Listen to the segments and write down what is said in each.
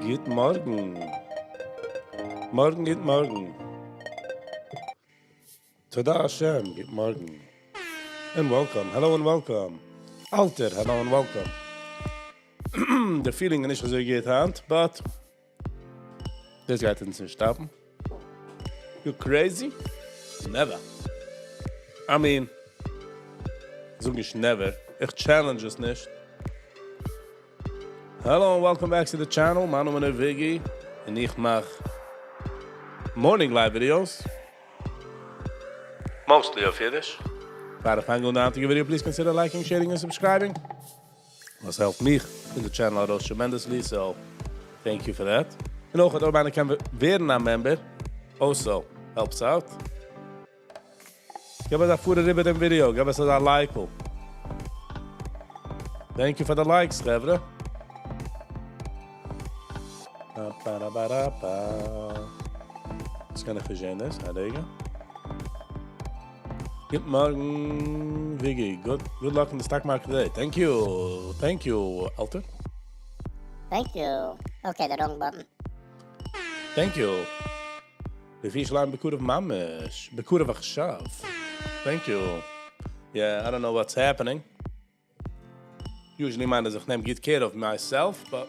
גוט מארגן. מארגן גוט מארגן. תודה השם, גוט מארגן. And welcome, hello and welcome. אלטער, hello and welcome. די feeling איז נישט אזוי גוט היינט, but דאס גייט אונז נישט stop ן. You crazy? Never. I mean, זאג נישט never, איך challenge עס נישט. Hello and welcome back to the channel, מיין נאמען איז וויגי און איך מאך morning live videos, mostly אויף אידיש. פאר איך פאנג אן די היינטיגע video please consider liking, sharing און subscribing, וואס העלפט מיך און די channel ארויס tremendously, so thank you for that. און אויך אויב איינער קען ווערן א member, also helps out. געב אזא פאר אריבער דעם ווידיאו, געב עס אזא like ל. Thank you פאר די likes חברה. יעצט קען איך נישט זען דאס, א רגע. גוט מארגן וויגי, good luck אין די stock market today. Thank you, thank you אלטער. Thank you. Okay, the wrong button. Thank you. רפואה שלמה בקרוב ממש, בקרוב עכשיו. Thank you. Yeah, I don't know what's happening. Usually מיין אז איך נעם גוט care of myself, but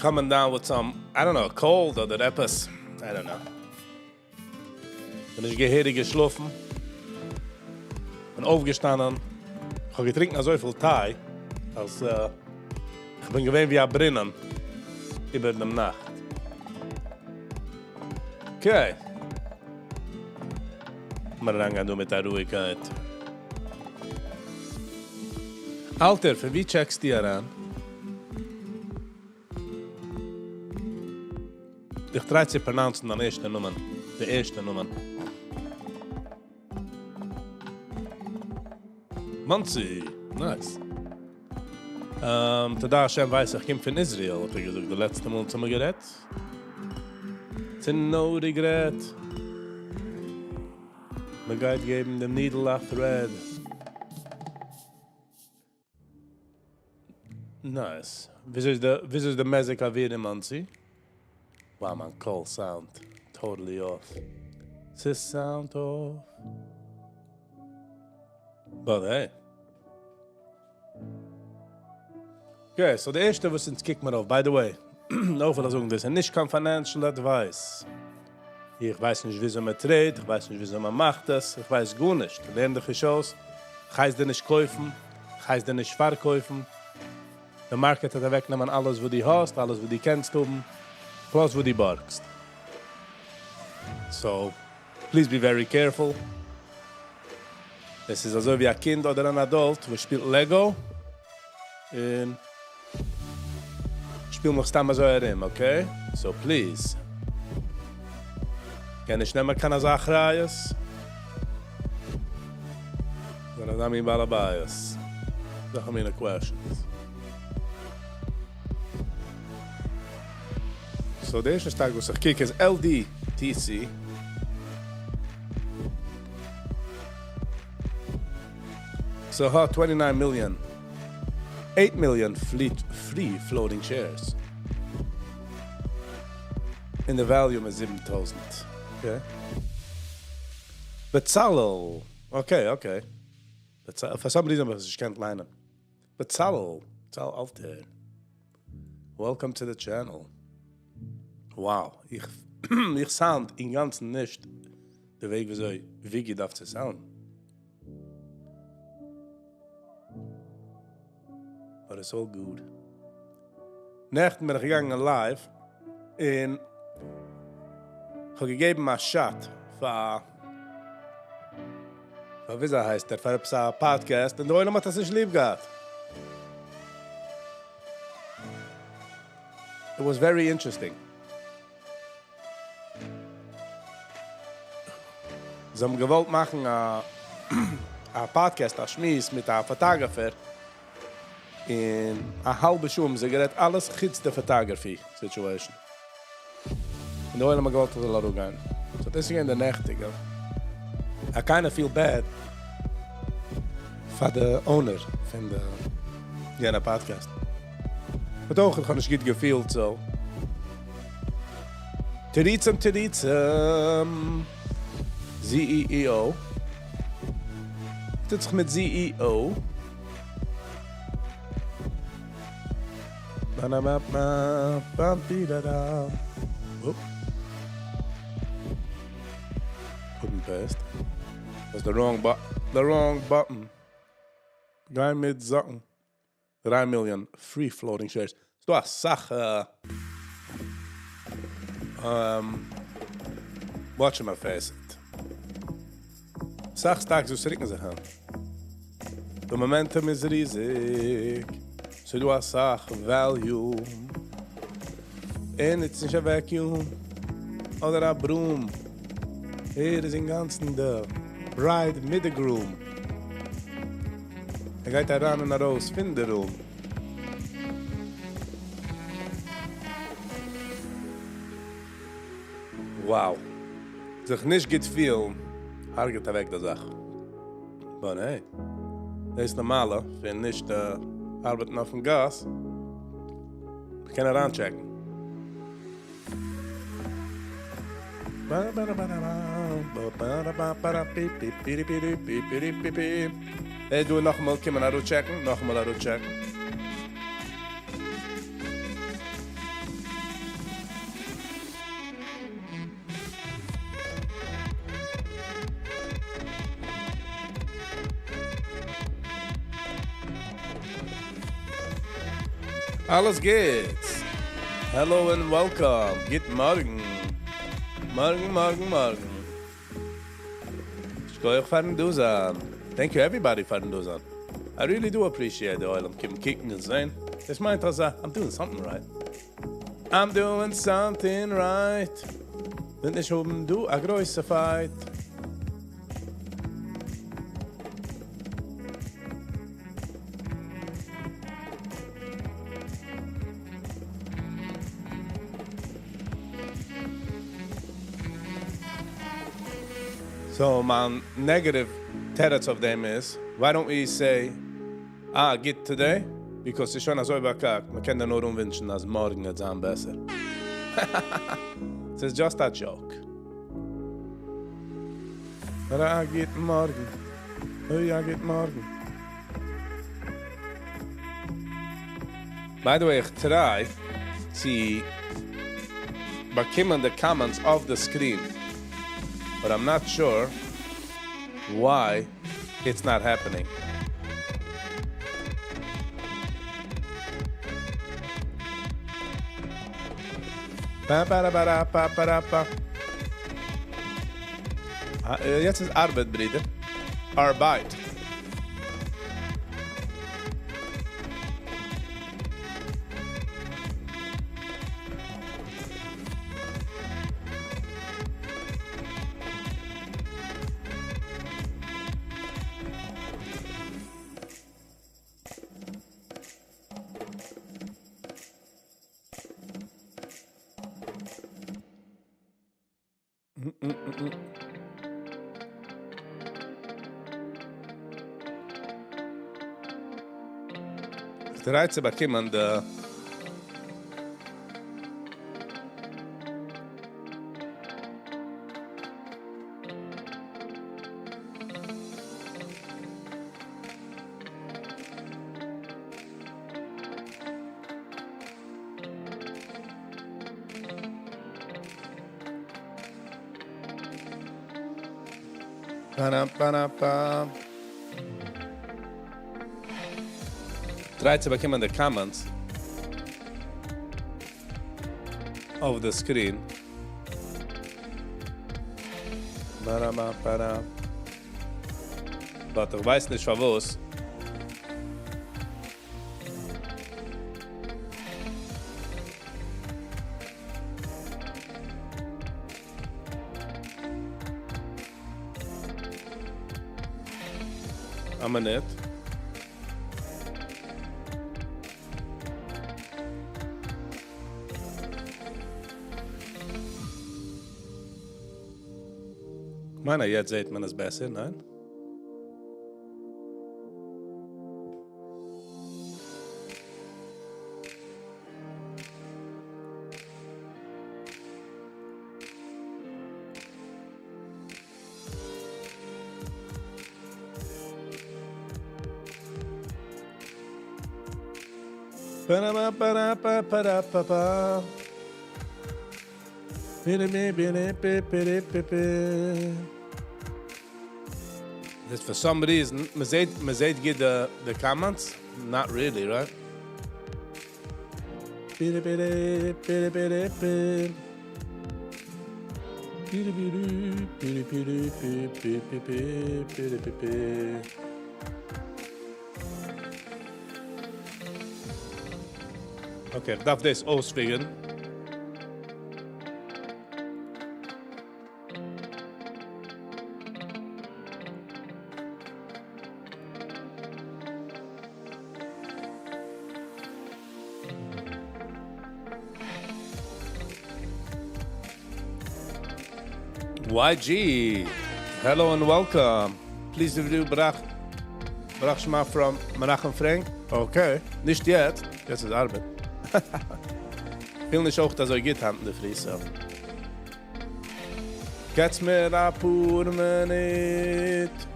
coming down with some, I don't know, cold אדער עפעס, I don't know. בין נישט געהעריג געשלאפן. בין אויפגעשטאנען. איך האב געטרינקן אזויפיל טיי, אז איך בין געווען ווי א ברינען איבער דעם נאכט. Okay. לאמיר אריינגיין דא מיט א רואיגקייט. אלטער, פון ווי check סטו אריין? איך try צו pronounce ן דיין ערשטע נאמען, די ערשטע נאמען. מאנסי! Nice. תודה השם ווייס איך קום פון איזריעל האט ער געזאגט די לעצטע מאל אונז האמיר גערעדט. צו no regret. מ'גייט געבן דעם needle א thread. Nice. וויאזוי איז די וויאזוי איז די מזג האוויר אין מאנסי? Wow מיין קול sound totally off. ס'איז sound off. But hey. Okay, so די ערשטע וואס אונז קוקט מיר אויף, by the way, נאר וויל איך זאגן דאס איז נישט קיין financial advice. איך ווייס נישט וויאזוי מען trade ט, איך ווייס נישט וויאזוי מען מאכט עס, איך ווייס גארנישט, לערן דיך נישט אויס, איך הייס דיר נישט קויפן, איך הייס דיר נישט פארקויפן, די market וועט אוועקנעמען אלעס וואס דו האסט, אלעס וואס דו קענסט האבן, plus וואס דו בארגסט. So, please be very careful. עס איז אזוי ווי א קינד אדער אן adult וואס שפילט Lego, און שפיל מיך סתם אזוי ארום, okay? So please. קען נישט נעמען קיין אזא אחריות. זענען אזא מין בעל הבית. אזעלכע מינע questions. So די ערשטע סטאק וואס איך קוק איז LDTC. ס'האט twenty nine מיליאן, eight מיליאן free floating shares. און די volume איז 7000. Okay. בצלאל. Okay okay. For some reason האב איך עס נישט געקענט ליינען. בצלאל. בצלאל אלטער. Welcome to the channel. Wow. איך איך sound אינגאנצן נישט די וועג וויאזוי וויגי דארף צו sound ן. But it's all good. נעכטן בין איך געגאנגען live און כ'האב געגעבן א shot פאר פאר וויאזוי הייסט ער פאר עפעס א פאדקעסט און די עולם האט עס נישט ליב געהאט. It was very interesting. זיי האבן געוואלט מאכן א א פאדקעסט א שמועס מיט א photographer, און א האלבע שעה האבן זיי גערעדט אלעס חוץ די photography situation, און די עולם האט געוואלט איך זאל אראפגיין, so דאס איז געווען די נעכטיגע, I kinda feel bad. פאר די owner פון די יענע podcast. But אויך, איך האב נישט גוט געפילט, so. תירוצים תירוצים. ZEEO. טוט זיך מיט ZEO. Couldn't paste. Was the wrong button. The wrong button. גיי מיט זאקן. 3 million free floating shares. ס'דא א סאך watch my face. סאך stocks וואס ריקן זיך היינט. די momentum איז ריזיג. ס'דא א סאך value. און איז נישט א vacuum. אדער א broom. ער איז אינגאנצן די bride מיט די groom. ער גייט אריין און ארויס פון די room. Wow. זיך נישט גוט פילן, הרג'עט אוועק די זאך. But hey, דאס איז נארמאל, ווען נישט ארבעטן אויפן גאס, מ'קען אריינטשעקן. Hey, דו נאכאמאל קומען אריינטשעקן, נאכאמאל אריינטשעקן. אלעס גוט. Hello and welcome. גוט מארגן. מארגן, מארגן, מארגן. שכוח פארן דא זיין. Thank you everybody פארן דא זיין. I really do appreciate די עולם קומען קוקן און זען. דאס מיינט אז I'm doing something right. I'm doing something right. ווען נישט האבן דא א גרויסע fight. So, מיין negative תירוץ אויף דעם איז, why don't we say, ah, גוט today? Because ס'איז שוין אזוי באקאקט, מ'קען דיר נאר אנווינטשן, אז מארגן וועט זיין בעסער. It's just a joke. א גוט מארגן. אוי, א גוט מארגן. By the way, איך try צו באקומען the comments off the screen. But I'm not sure why it's not happening. Pa pa ra pa ra pa pa ra pa. יעצט איז ארבעט, ברידער. ארבייט. Try צו באקומען די Ba-da-ba-da-ba. Try צו באקומען די comments off the screen. Ba-da-ba-ba-da. But איך ווייס נישט פארוואס. A minute. מיין, יעצט זעט מען עס בעסער, ניין? פאראפאפאראפאפא. This for some reason, מ'זעט, מ'זעט גוט די, די comments? Not really, right? ביטע, ביטע, ביטע, ביטע, ביטע. ביטע, ביטע, ביטע, ביטע, ביטע, ביטע, ביטע. Okay, איך דארף דאס אויספיגערן. YG, hello and welcome. Please review ברוך, ברוך שמה from Menachem Frank. Okay, נישט יעצט, יעצט איז ארבעט. פיל נישט אויך אזוי גוט היינט אין דער פרי, so. געבטס מיר א פאר מינוט.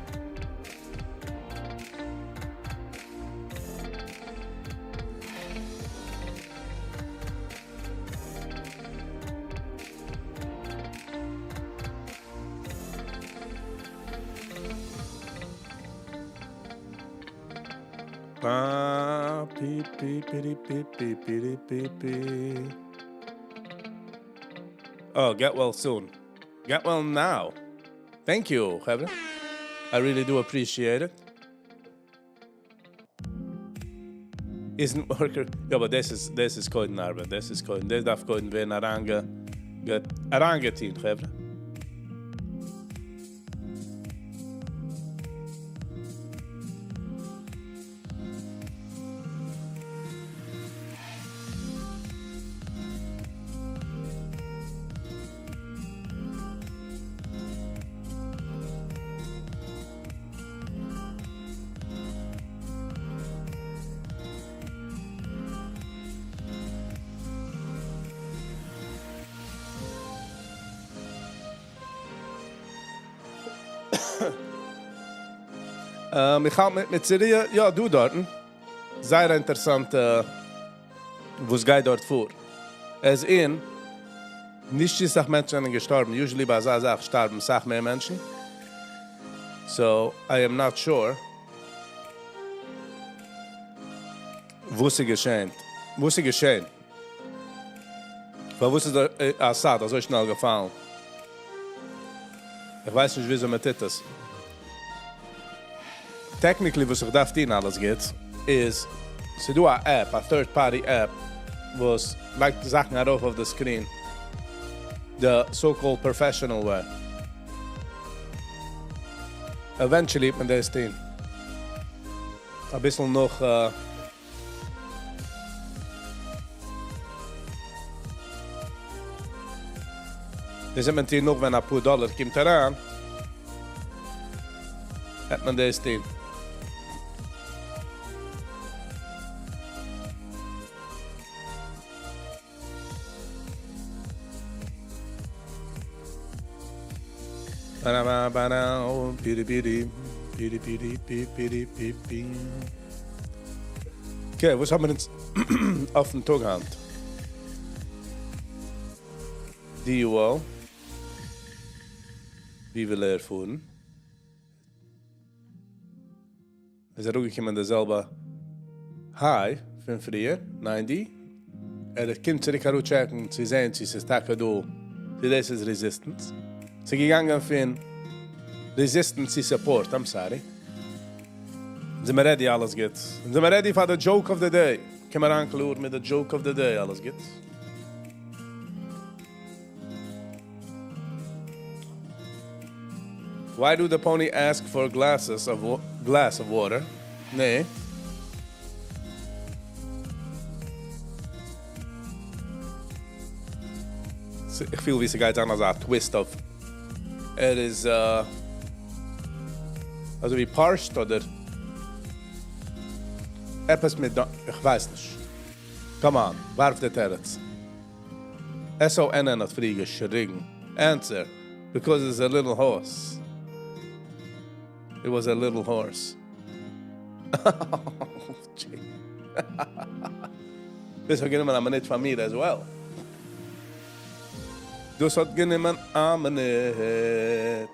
Pa, pi, pi, pi, pi, pi, pi, pi, pi. Oh, get well soon. Get well now. Thank you, חברה. I really do appreciate it. Isn't worker. יא, אבער דאס איז, דאס איז קודם ארבעט. דאס איז קודם. דאס דארף קודם ווערן אריינגע, אריינגעטון, חברה. איך האלט מיט מיט סיריע, יא, דא דארטן. זייער אינטערעסאנט, וואס גייט דארט פאר. עס אין, נישט צו סאך מענטשן זענען געשטארבן. Usually ביי אזא זאך שטארבן סאך מער מענטשן. So, I am not sure. וואס איז געשען? וואס איז געשען? פארוואס איז דער אסאד אזוי שנעל געפאלן? איך ווייס נישט וויאזוי מען טוט עס. Technically, וואס איך דארף טון אלעס גוט, איז, ס'איז דא א app, א third party app, וואס לייגט זאכן ארויף אויף די screen. The so-called professional way. Eventually וועט מען דאס טון. א ביסל נאך, דאס וועט מען טון נאך ווען א פאר דאלאר קומט אריין. וועט מען דאס טון. Ba-da-ba-ba-da, פירי פירי, פירי פירי פירי פירי פירי. Okay, וואס האבן מיר אונז אויפן טאג היינט? DUO. ווי וויל ער פארן? איז ער אנגעקומען די זעלבע high פון פריער, 90. ער קומט צוריק אראפטשעקן צו זען, צו ס'איז טאקע דא, צו דאס איז resistance. ס'איז געגאנגען פון resistance צו support, I'm sorry. זענען מיר ready, אלעס גוט. זענען מיר ready for the joke of the day. קום אריין קלאר מיט the joke of the day, אלעס גוט. Why do the pony ask for glasses of glass of water? Nee. איך פיל ווי ס'גייט זיין אזא twist אויף ער איז אזוי ווי parched אדער עפעס מיט דא, איך ווייס נישט. Come on, ווארף די תירוץ. S-O-N-N האט פריער געשריגן. Answer, because it's a little horse. It was a little horse. דאס האט גענומען א מינוט פאר מיר as well. דאס האט גענומען א מינוט.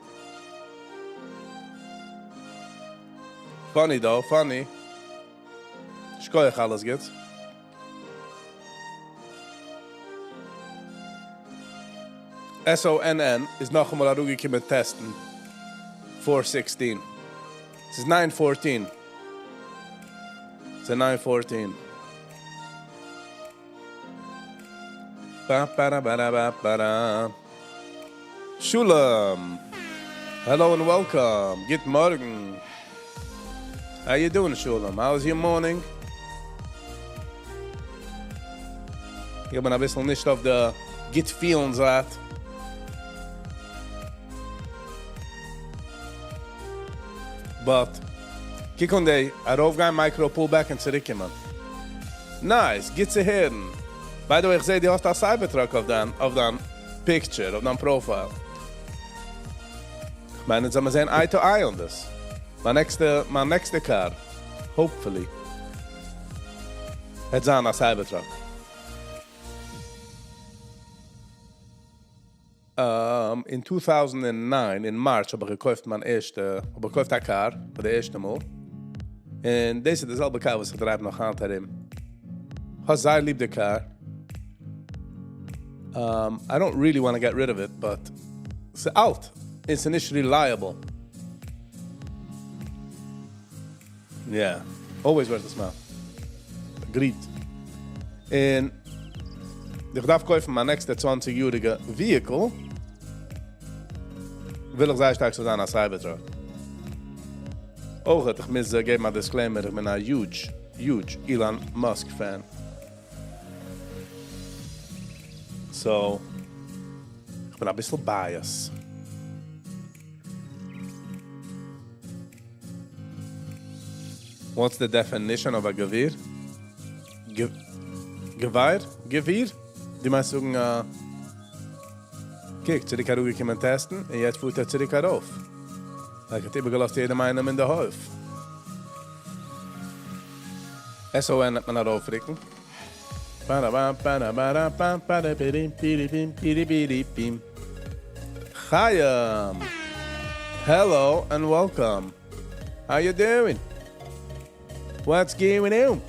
Funny though, funny. שכוח אלעס גוטס. SONN איז נאכאמאל אראפגעקומען טעסטן four sixteen. ס'איז nine fourteen. ס'איז nine fourteen. באפאראבאראבאפארא. שלום! Hello and welcome! גוט מארגן! How you doing שלום? How is your morning? איך בין אביסל נישט אויף די גוט פילן זייט. But קוק אן די ארויפגיין micro pullback און צוריקקומען. Nice, גוט צו הערן. By the way איך זעה דו האסט א Cybertruck אויף דיין אויף דיין picture אויף דיין profile. כ'מיין אונז זאל מיר זעהן eye to eye on דאס. מיין נעקסטע מיין נעקסטע קאר hopefully וועט זיין א Cybertruck. אין 2009 אין March האב איך געקויפט מיין ערשטע, האב איך געקויפט א קאר פאר די ערשטע מאל, און דאס איז די זעלבע קאר וואס איך drive נאך היינט ארום. כ'האב זייער ליב די קאר. I don't really want get rid of it, but ס'איז אלט און ס'איז נישט reliable. Yeah, always worth a smile. Agreed. און איך דארף קויפן מיין נעקסטע צוואנציג יאריגע vehicle, וויל איך זייער שטארק ס'זאל זיין א Cybertruck. אויך איך מוז געבן א disclaimer, איך בין א huge, huge Elon Musk fan. So, איך בין אביסל biased. What's the definition of א גביר? געווער? גביר? דו מיינסט זאגן א. קוק, צוריק אראפגעקומען טעסטן, און יעצט פארט ער צוריק ארויף. Like האט איבערגעלאזט יעדעם איינעם אין די הויף. SON וועט מען ארויפרוקן. חיים! Hello and welcome! How you doing? What's going on?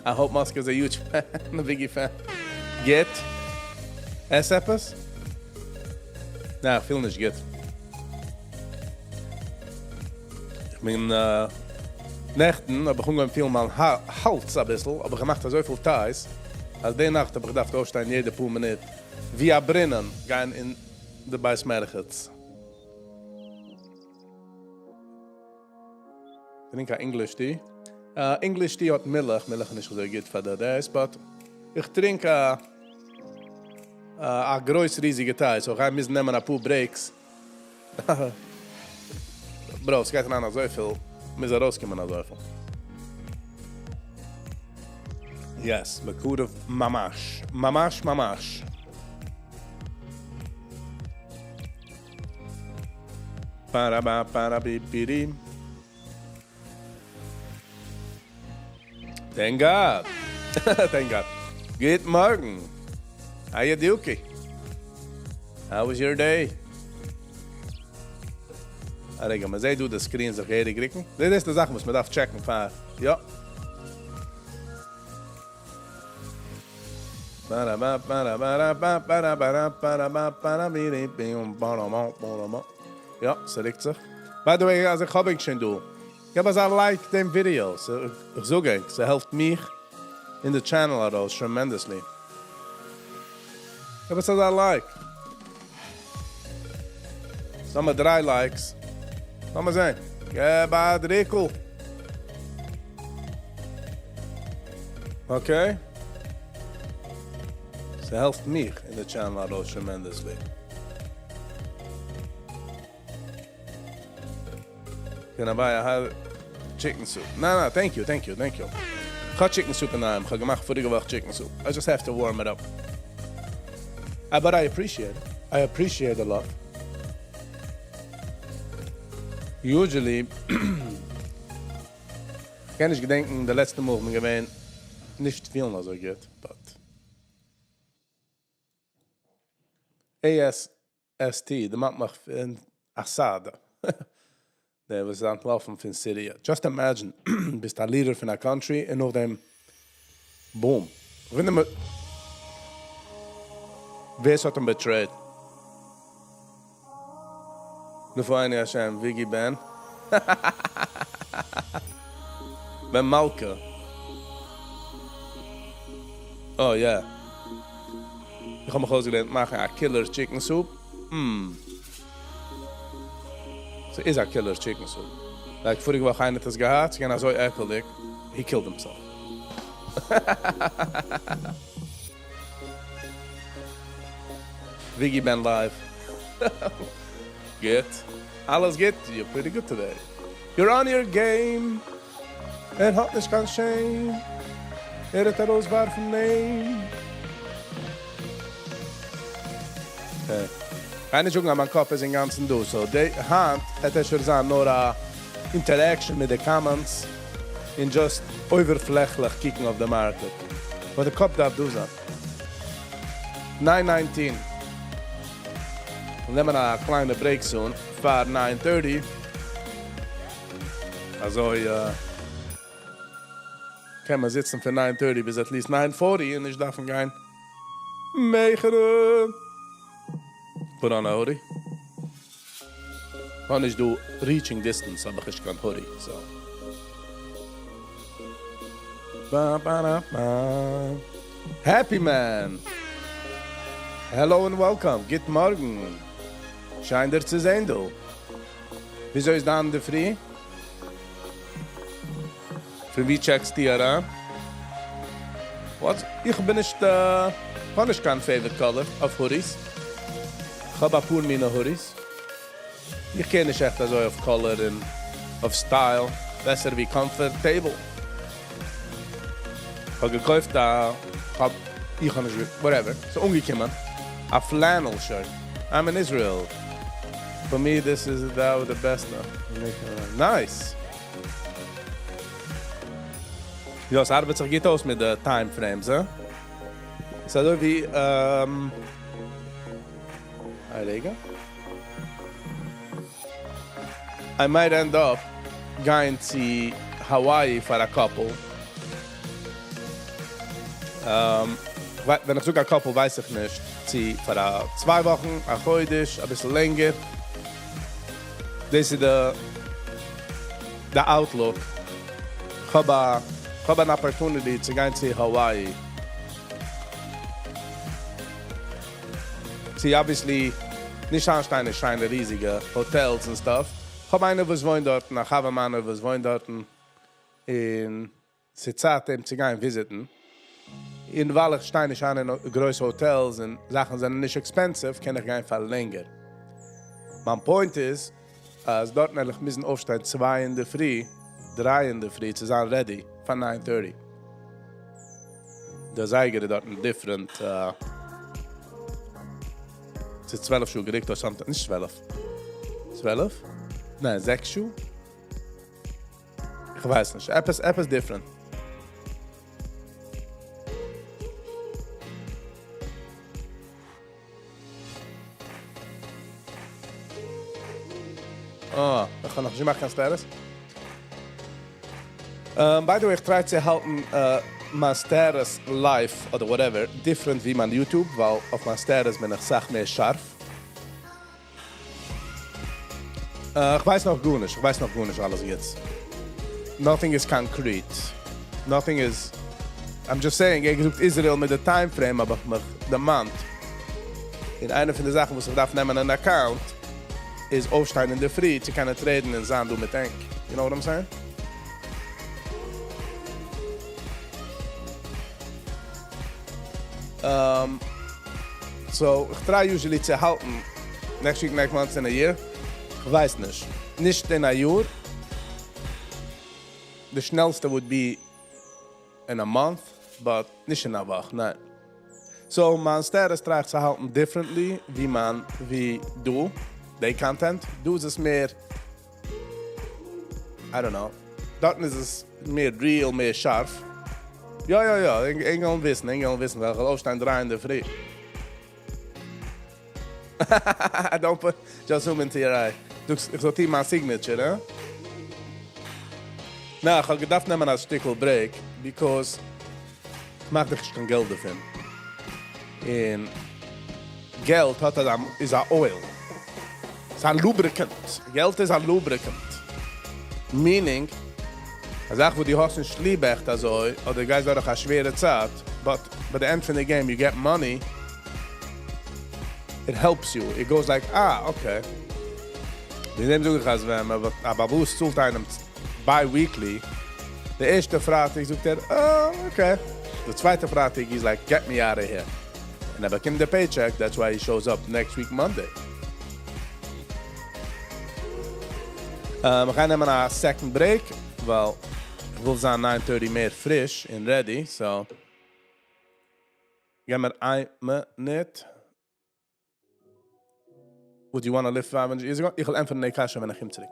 I hope Musk is a huge fan, a biggie fan. גוט? עס עפעס? ניין, איך פיל נישט גוט. איך בין נעכטן האב איך אנגעהויבן פילן מיין האלז אביסל, האב איך געמאכט אזויפיל טיי ס, אז די נאכט האב איך געדארפט אויפשטיין יעדע פאר מינוט ווי א ברונעם גיין אין די בית מרחץ. טרינק א English tea. English tea האט מילך, מילך איז נישט אזוי גוט פאר די דעיס, but איך טרינק א א גרויס ריזיגע טיי, so איך גיי מוזן נעמען אפאר breaks. Bro, ס'גייט אריין אזויפיל, מוז ארויסקומען אזויפיל. Yes, בקרוב ממש. ממש ממש. פאראבאפאראביבירים. Thank God. Thank God. גוט מארגן. How you doing? How was your day? א רגע, מען זעט דא די screen זיך געהעריג רוקן. דאס איז די זאכן וואס מען דארף טשעקן פאר. יא. יא, ס'רוקט זיך. By the way, אז איך האב ענק שוין דא, געב אזא like דעם ווידעא. איך זאג ענק, ס'העלפט מיך אין די channel ארויס tremendously. געב עס אזא like. סאמע דריי likes. לאמיר זען. געב א דריקל. Okay. ס'העלפט מיך אין די channel ארויס tremendously. Can I buy a chicken soup? ניין ניין, thank you, thank you, thank you. כ'האב chicken soup אינדערהיים, כ'האב געמאכט פאריגע וואך chicken soup. I just have to warm it up. But I appreciate it. I appreciate the love. Usually. קען נישט געדענקען די לעצטע מאל איך בין געווען נישט פילן אזוי גוט, but ASST דערמאנט מיך פון Assad, דער וואס איז אנטלאפן פון Syria. Just imagine, ביסט א leader פון א country און נאכדעם, boom. איך וואונדער מיר ווער ס'האט אים betrayed. רפאנו השם, Viggy בן. בן מלכה. Oh yeah. איך האב מיך אויסגעלערנט מאכן א killer chicken soup. ס'איז א killer chicken soup. Like פאריגע וואך איינער האט עס געהאט, ס'געווען אזוי עקלדיג. He killed himself. Viggy בן live. גוט. אלעס גוט. You're pretty good today. You're on your game. ער האט נישט קיין shame. ער האט ארויסווארפן name. Okay. קען נישט זאגן אז מיין קאפ איז אינגאנצן דא. So, די היינט וועט אפשר זיין נאר א interaction מיט די comments און just אויבערפלעכליך קוקן אויף די market. אבער די קאפ דארף דא זיין. 9:19. מיר נעמען א קליינע break soon פאר 9:30. אזוי קען מען זיצן פון 9:30 ביז at least 9:40 און נישט דארפן גיין. מעכערע. Put on a hoodie. קען נישט דא reaching distance, האב איך נישט קיין hoodie, so. Ba, ba, da, ba. Happy man. Hello and welcome. גוט מארגן. שיין דיר צו זען, דו. וויאזוי איז דיין אינדערפרי? פון וואו check סטו אריין? What? איך בין נישט, האב נישט קיין favorite color אויף hoodies. איך האב א פאר מיני hoodies. איך קוק נישט עכט אזוי אויף color און אויף style. בעסער ווי comfortable. איך האב געקויפט א, האב, איך האב נישט, whatever, ס'איז אנגעקומען. א flannel shirt. I'm in Israel. For me, this is the, the best. Nice. יא, עס ארבעט זיך גוט אויס מיט די time frames, אה? ס'איז אזוי ווי, רגע. I might end up גיין צו Hawaii for a couple. ווען איך זאג א couple, ווייס איך נישט. צו פאר א 2 וואכן, א חודש, א ביסל לענגער. דאס איז די outlook. איך האב אן opportunity צו גיין צו Hawaii. See, obviously, נישט איינשטיין אין שיינע ריזיגע hotels and stuff. איך האב איינער וואס וואוינט דארט, א חבר מיינער וואס וואוינט דארט. און ס'איז צייט אים צו גיין visit ן. און ווייל איך שטיי נישט איין אין גרויסע hotels און זאכן זענען נישט expensive, קען איך גיין פאר לענגער. מיין point איז, אז דארט וועל איך מוזן אויפשטיין 2 אינדערפרי, 3 אינדערפרי צו זיין ready פאר 9:30. דער זייגער איז דארט different, ס'איז 12 שעה גערוקט אדער something, נישט 12. 12? ניין, 6 שעה? איך ווייס נישט. עפעס different. אה, איך האב נאך נישט געמאכט קיין status. By the way, איך try צו האלטן מיין status live אדער whatever, different ווי מיין YouTube, ווייל אויף מיין status בין איך אסאך מער שארף. איך ווייס נאך גארנישט, איך ווייס נאך גארנישט אלעס יעצט. Nothing is concrete. Nothing is... I'm just saying, איך געזאגט Israel מיט די time frame, אבער איך מיך דערמאנט. און איינע פון די זאכן וואס איך דארף נעמען אין account, איז אויפשטיין אינדערפרי צו קענען trade ן און זיין דא מיט ענק. You know what I'm saying? So, איך try usually צו האלטן next week, next month, in a year. איך ווייס נישט. נישט אין א יאר. די שנעלסטע would be in a month, but נישט אין א וואך, ניין. So, מיין status try איך צו האלטן differently ווי מיין, ווי דא, די content. דא איז עס מער, I don't know. דארטן איז עס מער real, מער שארף. יא יא יא, ענק וועלן וויסן, ענק וועלן וויסן, ווייל איך וועל אויפשטיין דריי אינדערפרי. Don't put, just zoom into your eye. זאגסט איך זאל טון מיין signature, הא? נא, איך האב געדארפט נעמען א שטיקל break, because איך מאך דאך נישט קיין געלט דערפון. און געלט האט א, איז א oil. ס'איז א lubricant. געלט איז א lubricant. Meaning, א זאך וואס דו האסט נישט ליב עכט אזוי, אדער גייסט דורך א שווערע צייט, but by the end פון די game you get money, it helps you. It goes like, ah, okay. וועגן דעם זאג איך אז ווען מען א באבוס צאלט איינעם bi-weekly, די ערשטע פרייטאג זאגט ער, oh, okay. די צווייטע פרייטאג he's like, get me out of here. און ער באקומט די paycheck, that's why he shows up next week Monday. איך גיי נעמען א second break, ווייל איך וויל זיין 9:30 מער פריש און ready, so געב מיר איין מינוט. Would you want to live 500 years ago? איך וועל ענטפערן די קשיא ווען איך קום צוריק.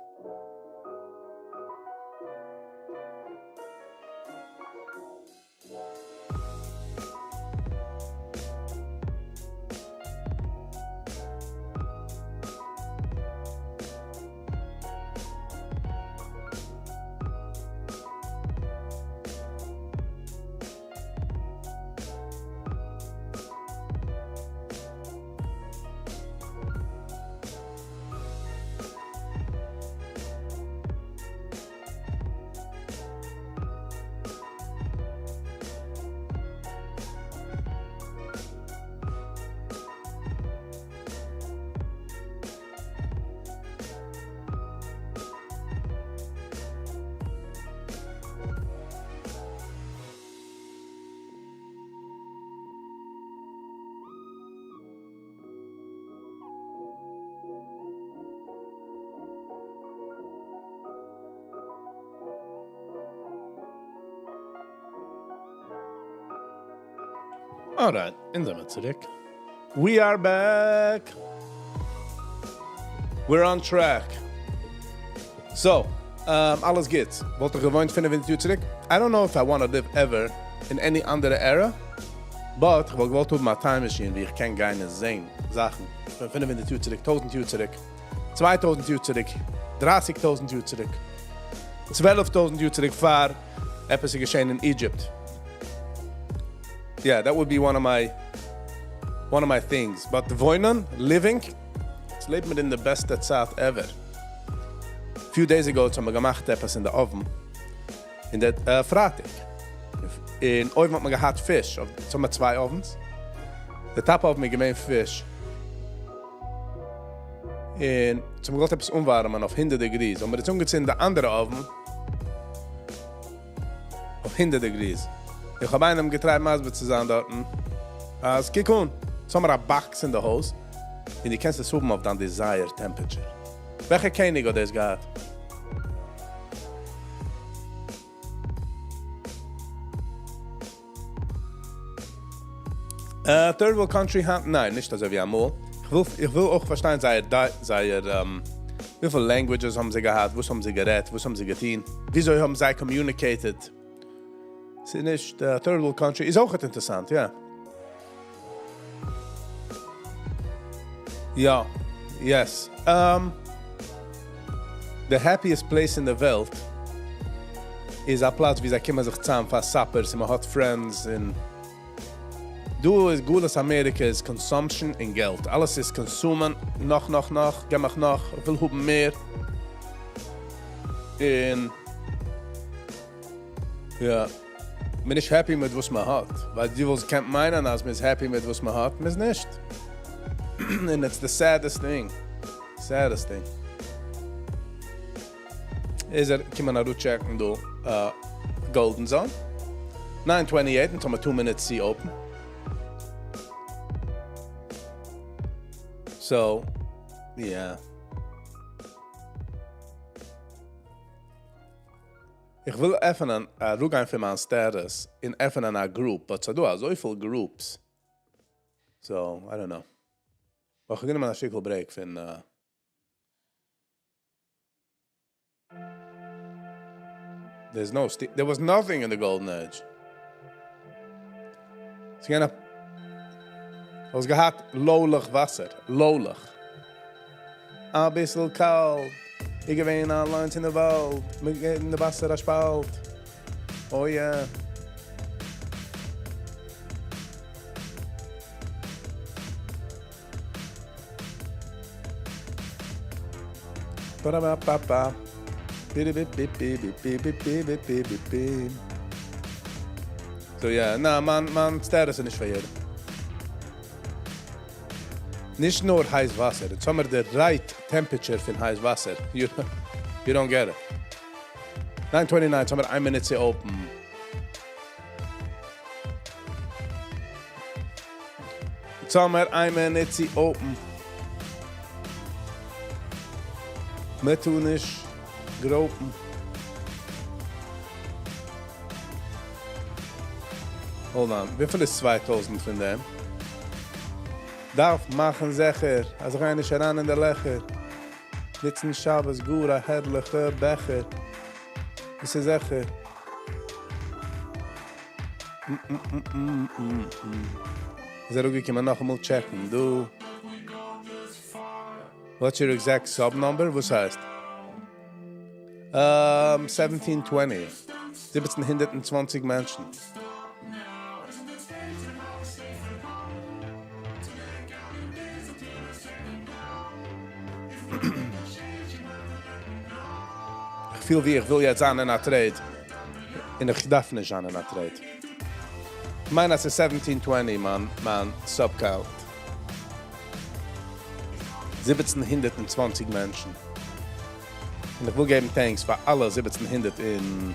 Alright, אונז זעמיר צוריק. We are back! We're on track. So, אלעס גוט. וואלט איך געוואוינט 500 יאר צוריק? I don't know if I want to live ever in any אנדערע era, but איך וואלט געוואלט האבן א time machine ווי איך קען גיין און זען זאכן פון 500 יאר צוריק, 1000 יאר צוריק, 2000 יאר צוריק, 30,000 יאר צוריק, 12,000 יאר צוריק פאר עפעס איז געשען אין Egypt. Yeah, that would be one of my things. But וואוינען, living, יעצט לעבן מיר אין די בעסטע צייט ever. A few days ago האבן מיר געמאכט עפעס אין די oven. אין דער פרייטאג. אין oven האט מען געהאט פיש. אונז האבן מיר צוויי ovens. די top oven איז געווען פיש. און אונז האבן געוואלט עפעס אנווארעמען אויף 100 degrees. האבן מיר יעצט אנגעצינדן די אנדערע oven אויף 100 degrees. איך האב איינעם געטרייט מסביר צו זיין דארטן, אז קוק אן, אונז האבן מיר א box אין די הויז, און דו קענסט עס האבן אויף דיין desired temperature. וועלכע קעניג האט דאס געהאט? Third world country היינט? ניין, נישט אזוי ווי אמאל. איך וויל אויך פארשטיין זייער, וויפיל languages האבן זיי געהאט, וואס האבן זיי גערעדט, וואס האבן זיי געטון, וויאזוי האבן זיי communicated. ס'איז נישט, third world country איז אויך אינטערעסאנט, יא. יא, yes. The happiest place אין די וועלט איז א פלאץ ווי זיי קומען זיך צוזאם פאר suppers און מען האט friends און דא איז גלות אמעריקע איז consumption און געלט. אלעס איז consume ען, נאך, נאך, נאך, געב מיך נאך, איך וויל האבן מער. און יא, מען איז נישט happy מיט וואס מען האט. ווייל דו וואלסט געקענט מיינען אז מען איז happy מיט וואס מען האט, מען איז נישט. And it's the saddest thing. Saddest thing. איז ער קומען אראפטשעקן דא Golden Zone. 9:28, און האבן 2 minutes צו open. So, yeah. איך וויל עפענען, אראפגיין פון מיין status און עפענען א group, but ס'דא אזויפיל groups. So, I don't know. אבער איך גענומען א שטיקל break פון There's no steam. There was nothing in the golden age. ס'איז געווען א... האסט געהאט לוילעך וואסער. לוילעך. א ביסל קאלט. איך געווען אליינס אין די וואלד. מיר געבן די וואסער א שפאלט. Oh yeah. Ba-da-ba-ba-ba. Bi-di-bi-bi-bi-bi-bi-bi-bi-bi-bi-bi. So yeah, נא, מיין, מיין status איז נישט פאר יעדעם. נישט נאר הייס וואסער, it's somewhere the right temperature פון הייס וואסער. You don't get it. 9:29, somewhere 1 minute to open. Somewhere 1 minute to open. מיר טון נישט גראפן. Hold on, וויפיל איז 2000 פון דעם? דארף מאכן זיכער, אז איך גיי נישט אריין אין די לעכער. ניצן שבת גאר א הערליכע בעכער. דאס איז זיכער. איז ער אנגעקומען נאכאמאל check ן, דא. What's your exact sub number? וואס הייסט? 1720. 1720 מענטשן. איך פיל ווי איך וויל יעצט זיין אין א trade. און איך דארף נישט זיין אין א trade. מיין אז ס'איז 1720, מיין sub count. 1720 מענטשן. און איך וויל געבן thanks פאר אלע 1700 און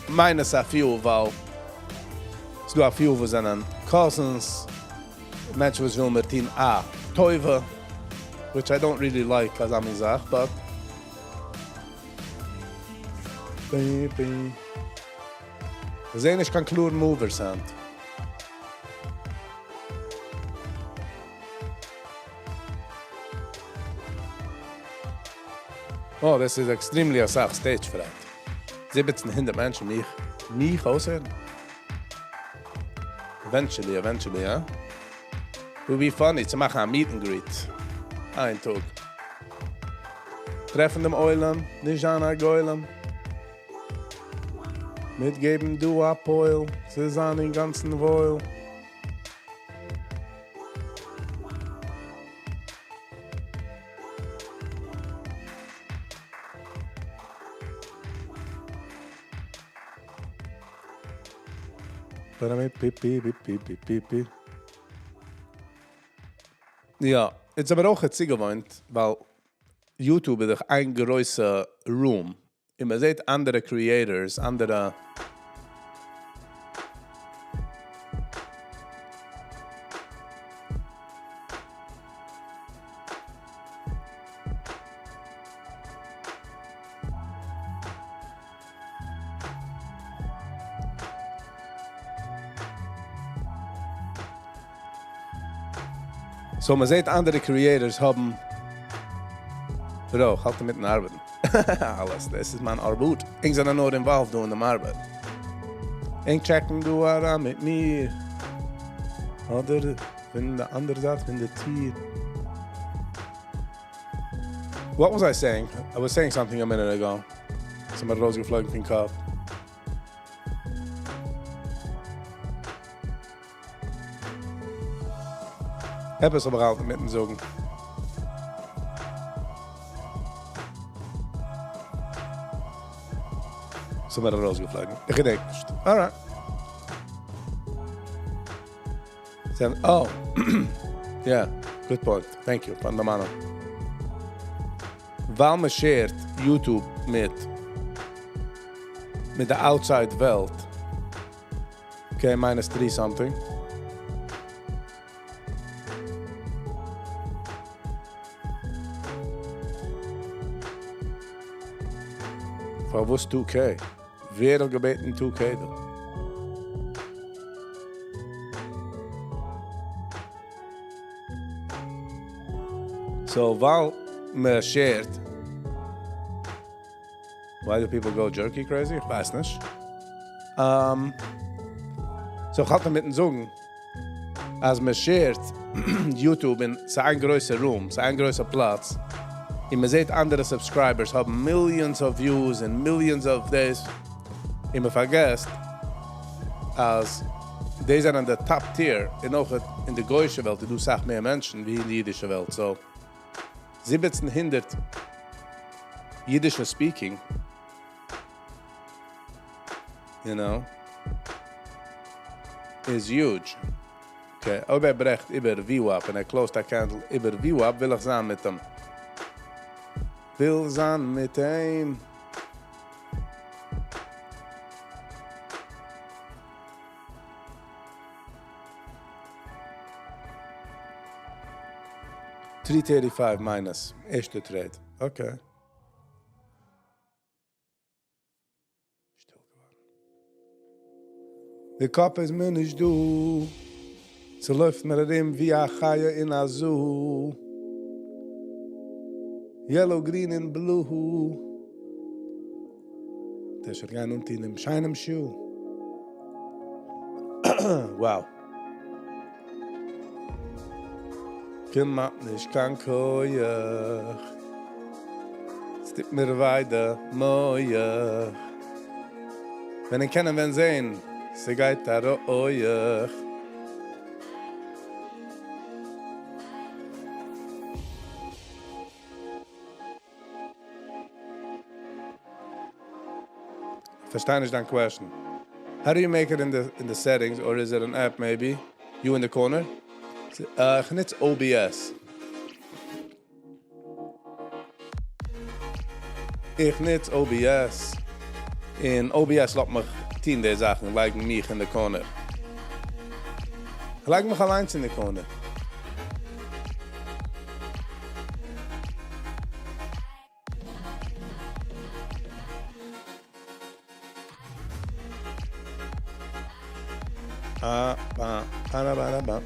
minus a few, ווייל ס'איז דא a few וואס זענען cousins, מענטשן וואס ווילן מיר טון א טובה, which I don't really like אזא מין זאך, but baby. איך זע נישט קיין קלארן movers היינט. Oh, דאס איז extremely אסאך stage fright. 1700 מענטשן מיך אויסהערן. Eventually, eventually, ja? Would be funny צו מאכן א meet and greet. איין טאג. טרעפן דעם עולם, נישט זיין א גולם. מיטגעבן דא א פועל, צו זיין אין גאנצן וואויל. pi. יא, יעצט אבער אויך צוגעוואוינט, ווייל YouTube איז דאך איין גרויסע room. און מען זעט אנדערע creators, אנדערע. So, מען זעט אנדערע creators האבן. Bro, איך האלט מיטן ארבעטן. אלעס, דאס איז מיין ארבעט. איך זענען נאר involved דא אין דעם ארבעט. איך check ן דא אריין מיט מיר. אדער פון די אנדערע זייט פון די טיר. What was I saying? I was saying something a minute ago. ס'איז מיר ארויסגעפלויגן פון קאפ. עפעס האב איך געהאלטן מיטן זאגן. ס'איז מיר ארויסגעפלויגן. איך געדענק נישט. Alright. Oh, yeah, good point. Thank you, פארן דערמאנען. ווייל מען share ט YouTube מיט די outside וועלט. Okay, minus 3 something. פארוואס 2K? ווער האט געבעטן 2K דא? So, ווייל מען share ט. Why do people go jerky crazy? איך ווייס נישט. Um, so איך האלט אינמיטן זאגן, אז מען share ט YouTube אין ס'איז איין גרויסע room, ס'איז איין גרויסע פלאץ, און מען זעט אנדערע subscribers האבן millions of views און millions of this, און מען פארגעסט אז די זענען די top tier, און אויך אין די גוי'אישע וועלט איז דא אסאך מער מענטשן ווי אין די אידישע וועלט, so 1700 אידישע speaking, is huge. Okay, אויב ער ברעכט איבער VWAP און ער close ט א candle איבער VWAP, וויל איך זיין מיט אים. וויל זיין מיט אים. 335 minus, ערשטע trade. Okay. שטיל געווארן. די קאפ איז מיר נישט דא. ס'לויפט מיר ארום ווי א חיה אין א zoo. Yellow, green and blue. דער שוין גיין אנטון דעם שיינעם שו. Wow. כמעט נישט קיין כח. ס'טוט מיר וויי די מח. ווען איך קען ווען זען, ס'גייט א רויעך. פארשטיי נישט דיין question. How do you make it in the settings, or is it an app maybe? You in the corner? איך נוץ OBS. איך נוץ OBS. אין OBS לאזט מיך טון די זאכן, לייגן מיך אין the corner. איך לייג מיך אליין אין the corner. Ah, ba, ba, ba, ba.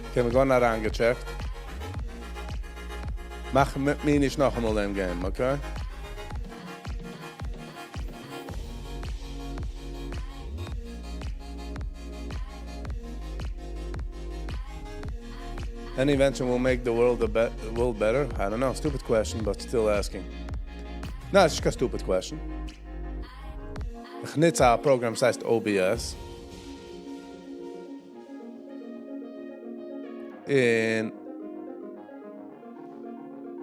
Okay, מיר גייען אריינגעטשעקט. מאך מיט מיר נישט נאכאמאל דעם game, okay? Any invention will make the world a world better? I don't know. Stupid question, but still asking. No, it's just a stupid question. איך נוץ א program, וואס הייסט OBS. און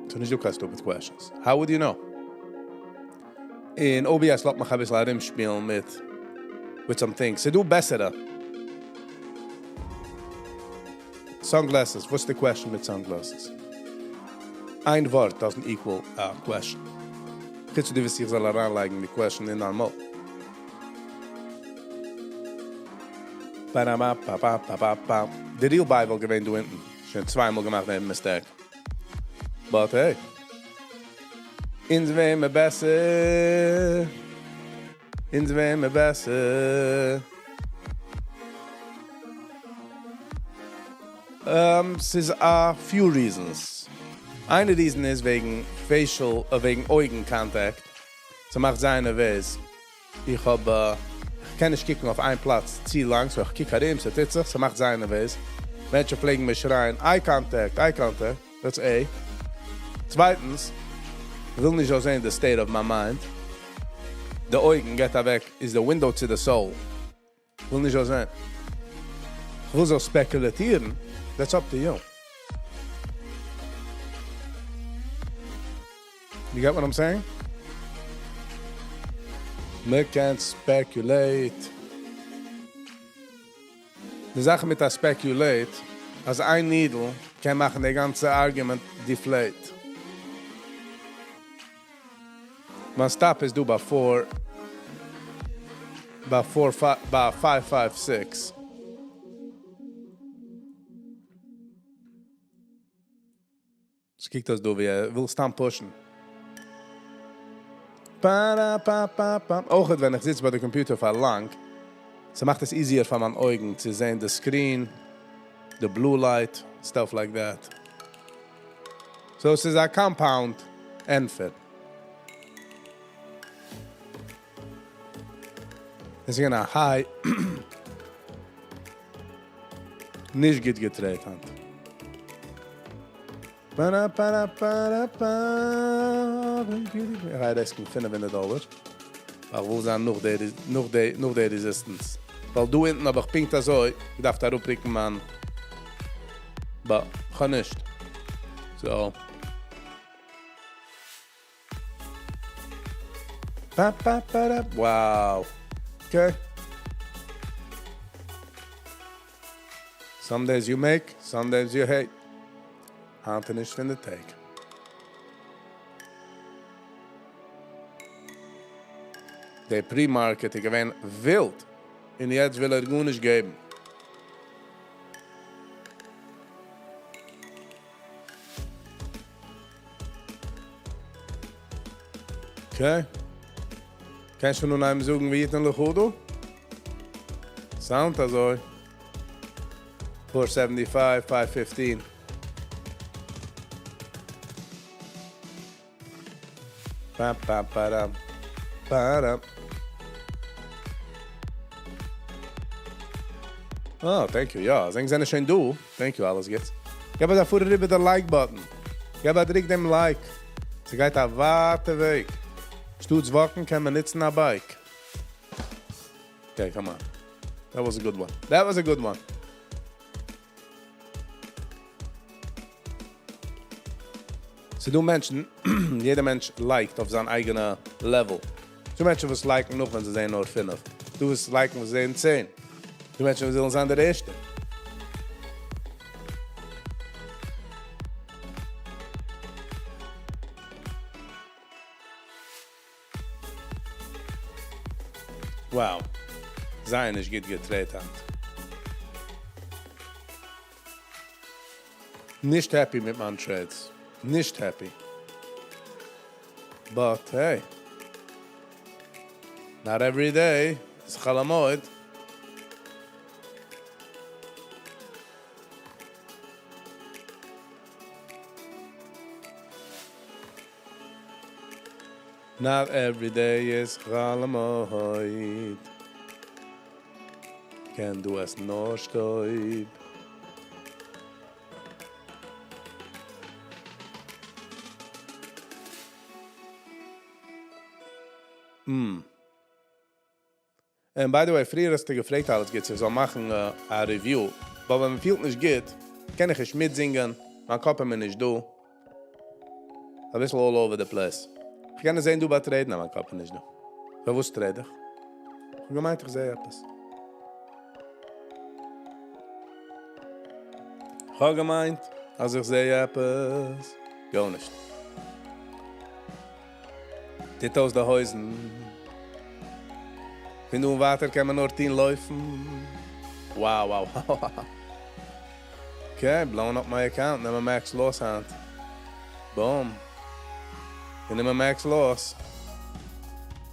ס'איז נישט דא קיין stupid questions. How would you know? אין OBS לאזט מיך א ביסל ארומשפילן מיט with some things. ס'דא בעסערע. Sunglasses. What's the question מיט sunglasses? איין ווארט doesn't equal a question. חוץ דו ווילסט איך זאל אריינלייגן די question אין דיין מויל. Ba-da-ba-ba-ba-ba-ba. The real buy וואלט געווען דא אונטן. שוין צוויי מאל געמאכט דעם mistake. But hey. אונז ווערן בעסער. אונז ווערן בעסער. ס'איז a few reasons. איין reason איז וועגן facial, וועגן אויגן contact. ס'מאכט זייער נערוועז. איך האב, איך קען נישט קוקן אויף איין פלאץ צו לאנג, so איך קוק ארום, ס'טוט זיך, ס'מאכט זייער נערוועז. מענטשן פלעגן מיר שרייען, eye contact, eye contact. That's A. צווייטנס, איך וויל נישט זען the state of my mind. די אויגן געט אוועק is the window to the soul. איך וויל נישט זען. איך וויל אזוי ספעקולירן. That's up to you. You get what I'm saying? מען קען speculate. די זאך מיט א speculate, אז איין needle קען מאכן די גאנצע argument deflate. מיין stop איז דא ביי 4, ביי 4, 5, ביי 5, 5, 6. עס קוקט אויס דא ווי ער וויל סתם push ן. Pa, da, pa, pa, pa. אויך ווען איך זיץ ביי די computer פאר לאנג, ס'מאכט עס easier פאר מיין אויגן צו זען the screen, the blue light, stuff like that. So עס איז א compound ענטפער. עס איז געווען א high. נישט גוט געטרעידט היינט. פארא פארא פארא פא. איך גיי ריסקן 500 דאלאר. ווייל וואו זענען נאך די נאך די נאך די resistance? ווייל דא אונטן האב איך פונקט אזוי געדארפט אראפרוקן מיין, but כ'האב נישט. So. Pa, pa, pa, da. Wow. Okay. Some days you make, some days you hate. היינט איז נישט פון די טעג. דער pre-market איז געווען ווילד. און יעצט וויל ער גארנישט געבן. Okay. קענסט שוין אנהייבן זאגן ויתן לך דא? Sound אזוי. 475, 515. Pa, pa, pa, pa, Oh, thank you. יא, זענען שוין דא. Thank you, אלעס גוטס. גיב דא פאר איבער דער like button. גיב א דריק דעם like. ס'גייט א ווייטע וועג. שטאטס walk'ן קען מען נוצן א bike. Okay, come on. That was a good one. That was a good one. ס'דא מענטשן, יעדער מענטש like'ט אויף זיין אייגענע level. ס'דא מענטשן וואס like'ן נאך ווען זיי זעען נאר 5. דא וואס like'ן וואס זעען 10. דא מענטשן וואס ווילן זיין דער ערשטער. Wow. זייער נישט גוט געטרעידט היינט. נישט happy מיט מיין trades. נישט happy. But hey, not every day is חול המועד. Not every day is חול המועד. קען דו עסן נאר שטויב. And by the way, פריער האסטו געפרעגט אלעס גוטס, איך זאל מאכן א review. אבער ווען מען פילט נישט גוט, קען איך נישט מיטזינגען, מיין קאפ איז מיר נישט דא. א ביסל all over the place. איך קען זען דו ביי trade'ן, אבער מיין קאפ איז נישט דא. פארוואס trade איך? איך האב געמיינט איך זע עפעס. איך האב געמיינט אז איך זע עפעס. גארנישט. טוט אויס די הויזן. פון דא און ווייטער קען מען נאר טון לויפן. Wow. Okay, blowing up my account. נעם א max loss היינט. Boom. גענומען max loss.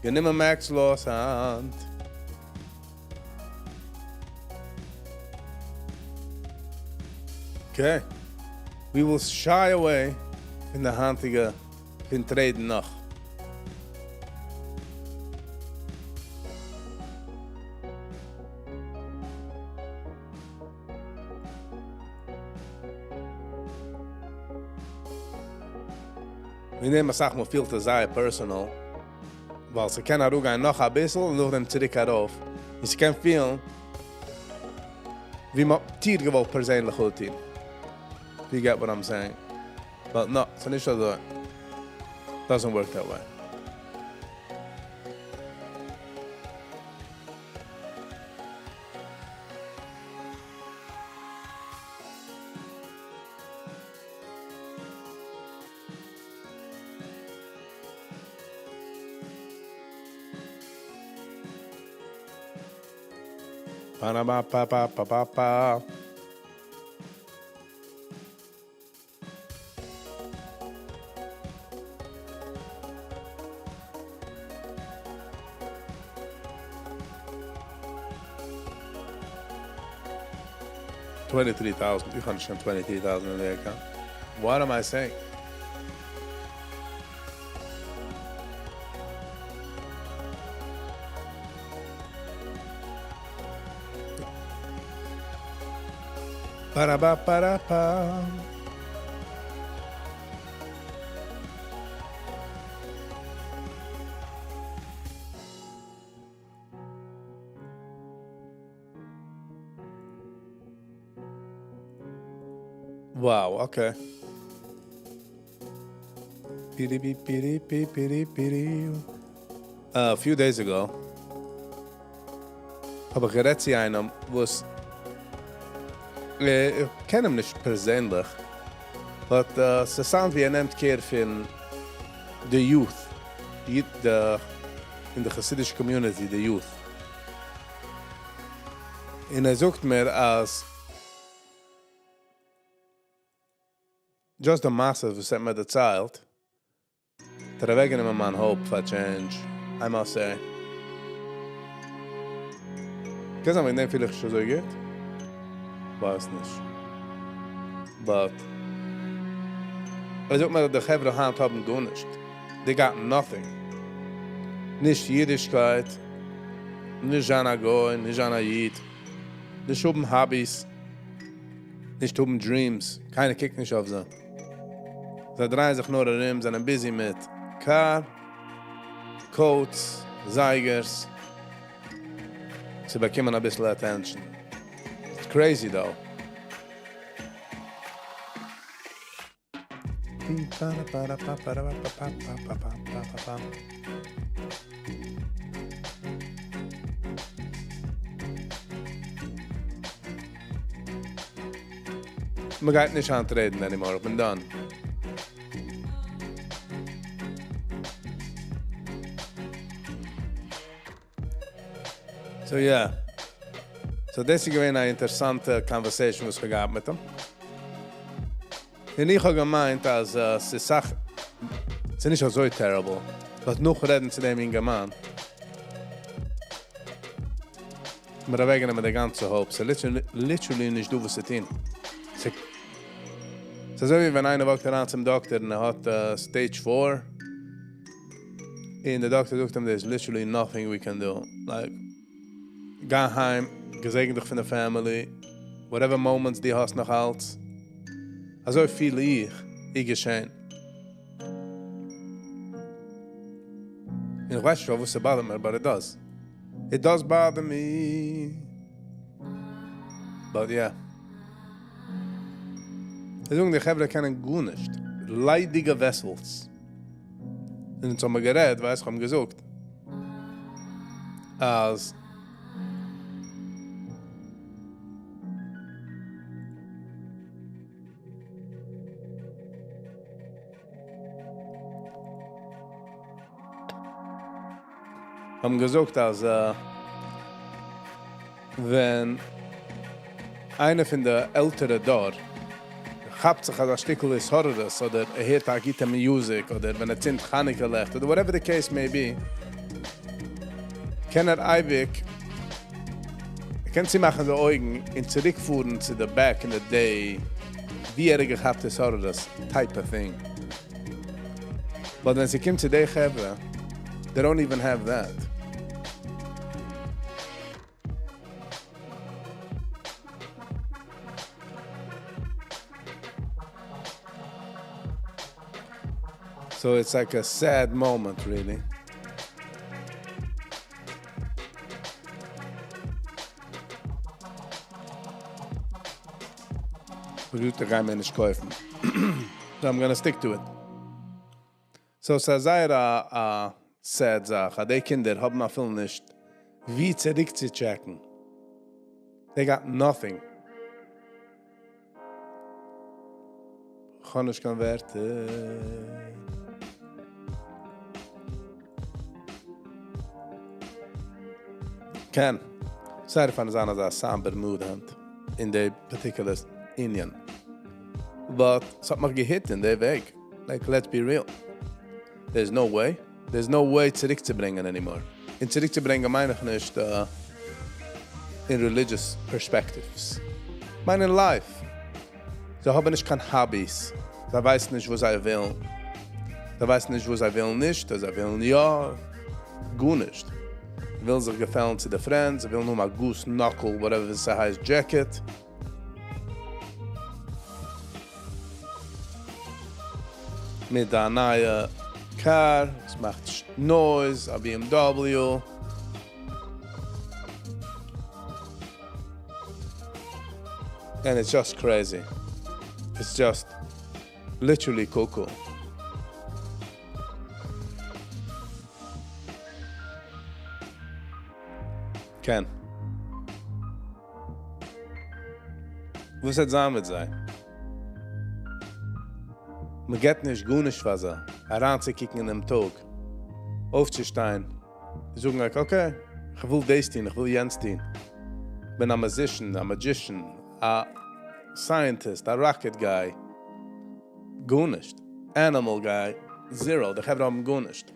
גענומען max loss היינט. Okay. We will shy away פון די היינטיגע פון trade'ן נאך. מיר נעמען אסאך מאל פילט עס זייער personal, ווייל ס'קען אראפגיין נאך א ביסל און נאכדעם צוריק ארויף. און ס'קען פילן ווי מ'האט דיר געוואלט פערזענליך אנטון. You get what I'm saying? But no, ס'איז נישט אזוי. Doesn't work that way. Pa-na-ba-pa-pa-pa-pa-pa. 23,000. איך האב שוין 23,000 in the account. What am I saying? Ba-da-ba-ba-da-ba. Wow, okay. A few days ago האב איך גערעדט צו איינעם וואס איך קען אים נישט פערזענליך, but ס'sound ווי ער נעמט care פון די youth, אין די חסידישע community, די youth. און ער זאגט מיר אז just די מעשה וואס ער האט מיר דערציילט, האט ער אוועקגענומען מיין hope פאר change, I must say. קען זיין וועגן דעם פיל איך נישט אזוי גוט, ווייס נישט. But ער זאגט מיר אז די חברה היינט האבן גארנישט, they got nothing. נישט אידישקייט, נישט זיין א גוי, נישט זיין א איד, נישט האבן hobbies, נישט האבן dreams, קיינער קוקט נישט אויף זיי. זיי דרייען זיך נאר ארום, זענען busy מיט car, coats, זייגערס, צו באקומען אביסל attention. It's crazy though. מ'גייט נישט היינט רעדן anymore, איך בין done. So yeah. So דאס איז געווען א אינטערעסאנטע conversation וואס איך האב געהאט מיט אים. און איך האב געמיינט אז ס'איז סאך, ס'איז נישט אזוי terrible, but נאך רעדן צו דעם אינגערמאן, מיר אוועקגענומען די גאנצע hope, ס'איז literally נישט דא וואס צו טון. ס'איז אזוי ווי ווען איינער walk ט אריין צום דאקטער און ער האט stage four, און דער דאקטער זאגט אים there's literally nothing we can do, like, גיי אהיים, געזעגן דיך פון די family, whatever moments דו האסט נאך אלץ. אזוי פיל איך, איז געשען. און איך ווייס נישט פארוואס ס' bother ט מיר, but it does. It does bother me. But yeah. זיי זאגן די חברה קענען גארנישט. ליידיגע vessels. און אונז האבן מיר גערעדט, ווייסט איך האב אים געזאגט אז האבן געזאגט אז ווען איינער פון די עלטערע דור כאפט זיך אזא שטיקל התעוררות אדער ער הערט א גוטע music אדער ווען ער צינדט חנוכה לעכט אדער whatever the case may be, קען ער אייביג ער קען צומאכן די אויגן און צוריקפארן צו די back in the day ווי ער האט געכאפט התעוררות type of thing. But ווען ס'קומט צו די חברה, they don't even have that. So it's like a sad moment really. פראדוקטן איך גיי מיר נישט קויפן. So I'm gonna stick to it. So ס'איז זייער א sad זאך אז די קינדער האבן אפילו נישט ווי צוריק צו check ן. They got nothing. כ'האב נישט קיין ווערטער. קען זייער פיין זיין אזא somber mood היינט אין די particular ענין. But ס'האט מיך גע hit אין די וועג. Like let's be real. There's no way. There's no way צוריקצוברענגען anymore. און צוריקצוברענגען מיין איך נישט אין religious perspectives. מיין אין life. זיי האבן נישט קיין hobbies. זיי ווייסן נישט וואס זיי ווילן. זיי ווייסן נישט וואס זיי ווילן נישט, אדער זיי ווילן יא. גארנישט. זיי ווילן זיך געפעלן צו די friends, זיי ווילן האבן א goose knuckle, whatever ס'הייסט, jacket. מיט א נייע car, עס מאכט noise, א BMW. And it's just crazy. It's just literally cuckoo. כן. וואס וועט זיין מיט זיי? מען געט נישט גארנישט פאר זיי, אריינצוקוקן אינעם טאג, אויפצושטיין, זאגן like, okay, איך וויל דאס טון, איך וויל יענץ טון. בין א musician, א magician, א scientist, א rocket guy. גארנישט. Animal guy, zero. די חברה האבן גארנישט.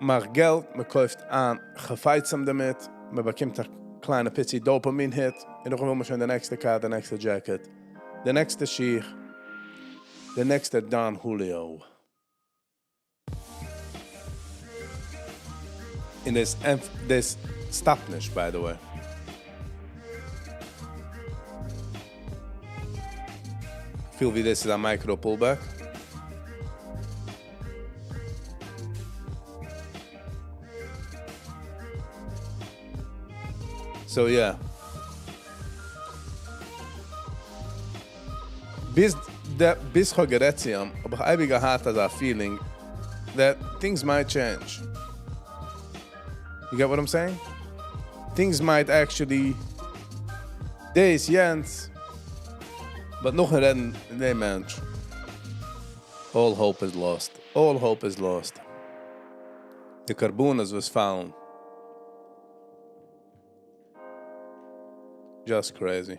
מאכט געלט, מען קויפט איין חפצים דערמיט, מען באקומט א קליינע פיצי dopamine hit, און נאכדעם וויל מען שוין די נעקסטע car, די נעקסטע jacket, די נעקסטע שיך, די נעקסטע Don Julio. און דאס, דאס stop ט נישט, by the way. פיל ווי דאס איז א micro pullback. So yeah. ביז דער ביז איך האב גערעדט צו אים, האב איך אייביג געהאט אזא feeling that things might change. You get what I'm saying? Things might actually דאס, יענץ. But נאכן רעדן מיט דעם מענטש. All hope is lost. All hope is lost. די קרבנות וואס פאלן. Just crazy.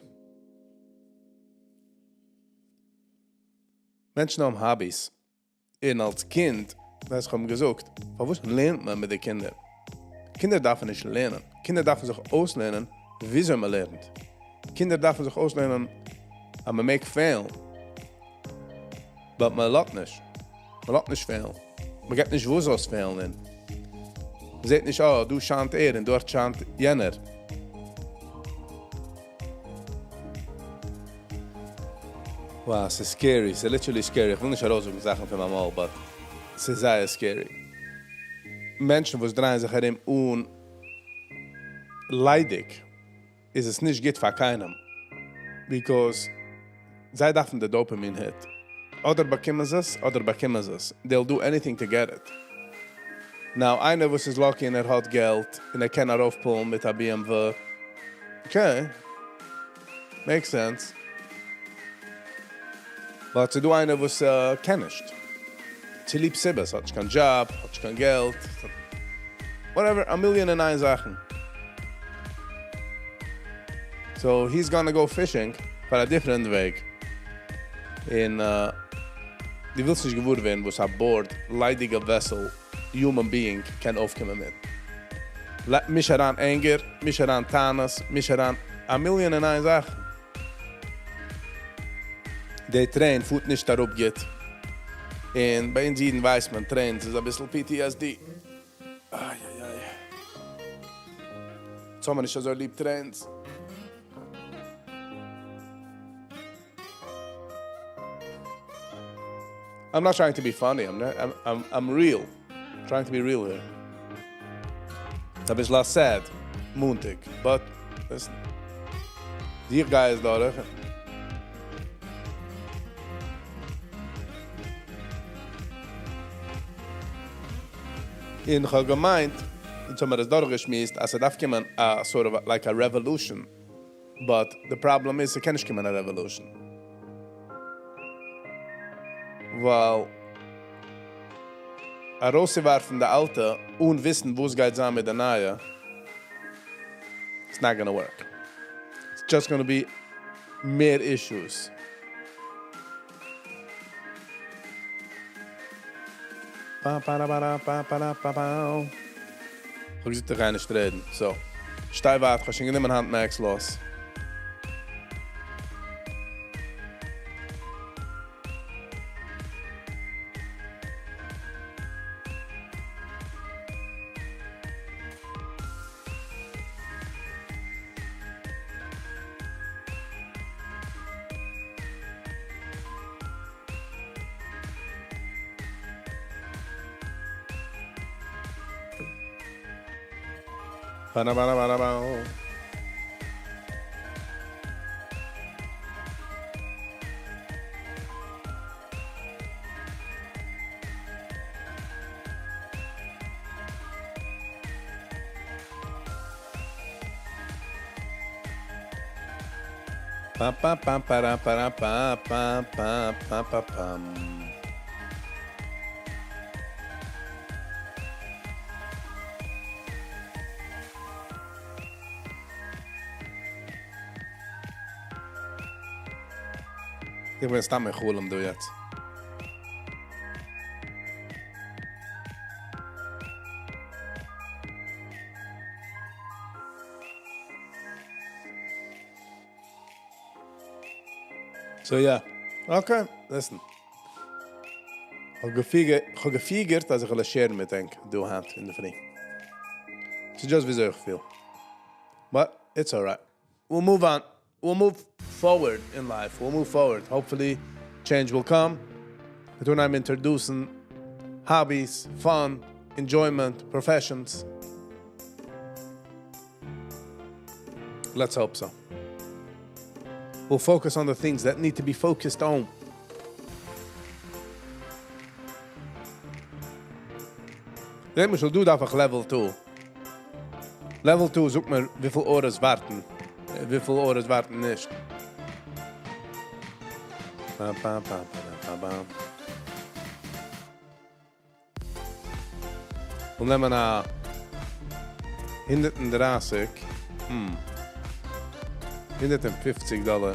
מענטשן האבן hobbies. און אלס קינד, ווייס איך האב געזאגט, פארוואס לערנט מען מיט די קינדער? קינדער דארפן נישט לערנען. קינדער דארפן זיך אויסלערנען, וויאזוי מען לערנט. קינדער דארפן זיך אויסלערנען, אז מען מעג fail ן. But מען לאזט נישט. מען לאזט נישט fail ן. מען געבט נישט וואס זאלסט fail ן אין. מען זעט נישט, oh, דא שיינט ער און דארט שיינט יענער. Wow, ס'איז scary. ס'איז literally scary. איך וויל נישט ארויסזאגן זאכן פון מיין מויל, but ס'איז זייער scary. מענטשן, וואס דרייען זיך ארום און ליידיג, איז עס נישט גוט פאר קיינעם. Because זיי דארפן די dopamine hit. אדער באקומען זיי עס, אדער באקומען זיי עס. They'll do anything to get it. Now, איינער וואס איז lucky און ער האט געלט און ער קען ארויפ pull ן מיט א BMW. Okay. Makes sense. But ס'דא איינער וואס קען נישט. צוליב סיבות, האט נישט קיין job, האט נישט קיין געלט. Whatever, א מיליאן און איין זאכן. So he's gonna go fishing for a different וועג. און דו ווילסט נישט געוואר ווערן וואס א bored, ליידיגע vessel, human being קען אויפקומען מיט. מיש אריין anger, מיש אריין טענות, מיש אריין א מיליאן און איין זאכן. די train פארט נישט אראפ גוט. און ביי אונז אידן ווייסט מען, trains איז א ביסל PTSD. איי, איי, איי. יעצט האבן מיר נישט אזוי ליב trains. I'm not trying to be funny. I'm, not, I'm, I'm, I'm real. I'm trying to be real here. א ביסל sad, מאנטאג, but listen. די גיי איז דורך. און איך האב געמיינט, אונז האבן מיר עס דורכגעשמועסט, אז ס'דארף קומען א sort of like a revolution. But the problem is, ס'קען נישט קומען א revolution. ווייל ארויסצואווארפן די אלטע אן וויסן וואס גייט זיין מיט די נייע, it's not gonna work. It's just gonna be מער issues. פא פא רא פא פא פא רא פא פא. איך האב געזאגט איך גיי נישט רעדן. So, שטיי ווייט, איך האב שוין גענומען היינט max loss. באַ-באַ-באַ-באַ. פאם פאם פאם פאראם פאראם פאם פאם פאם פאם פאם פאם. איך בין סתם אין חלום דא יעצט. So yeah. Okay, listen. איך האב געפיגערט אז איך וועל share ן מיט ענק דא היינט אינדערפרי. ס'איז just וויאזוי איך פיל. But it's alright. We'll move on. We'll move forward in life. We'll move forward. Hopefully change will come. מיר טוען introduce ן hobbies, fun, enjoyment, professions. Let's hope so. We'll focus on the things that need to be focused on. למשל, דא דארף איך level 2. Level 2 זאגט מיר, וויפיל orders ווארטן. וויפיל orders ווארטן נישט. Bam, bam, bam, bam, bam, bam. און נעמען א 130, 150 דאלאר.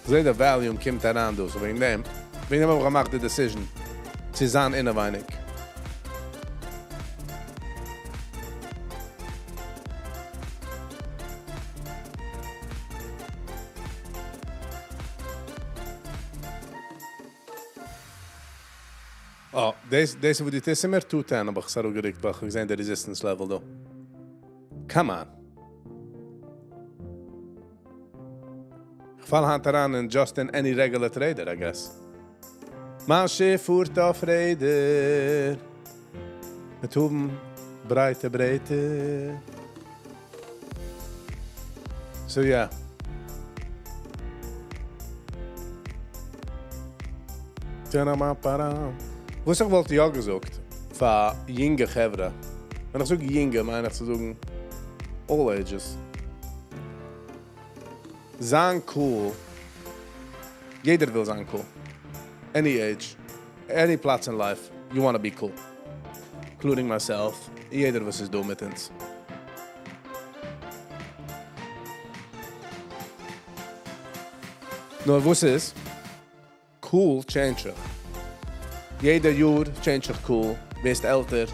זע די volume קומט אריין דא, so וועגן דעם, וועגן דעם האב איך געמאכט די decision, צו זיין אינעווייניג. Oh, דאס, דאס וואו די איז מער 210, אבער איך האב געריקט, ווייל איך האב געזען די resistance level דא. Come on. איך פאל היינט אריין אין just in any regular trader, I guess. מיין שיף פארט אויף רעדער. מיט האבן ברייטע ברעטער. So yeah. וואס איך וואלט יא געזאגט פאר יונגע חברה. ווען איך זאג יונגע, מיין איך צו זאגן all ages. זיין cool. יעדער וויל זיין cool. Any age, any פלאץ in life, you want to be cool. Including myself. יעדער וואס איז דא מיט אונז. נאר וואס איז? Cool change זיך. יעדער יאר change זיך cool, ביסט עלטער.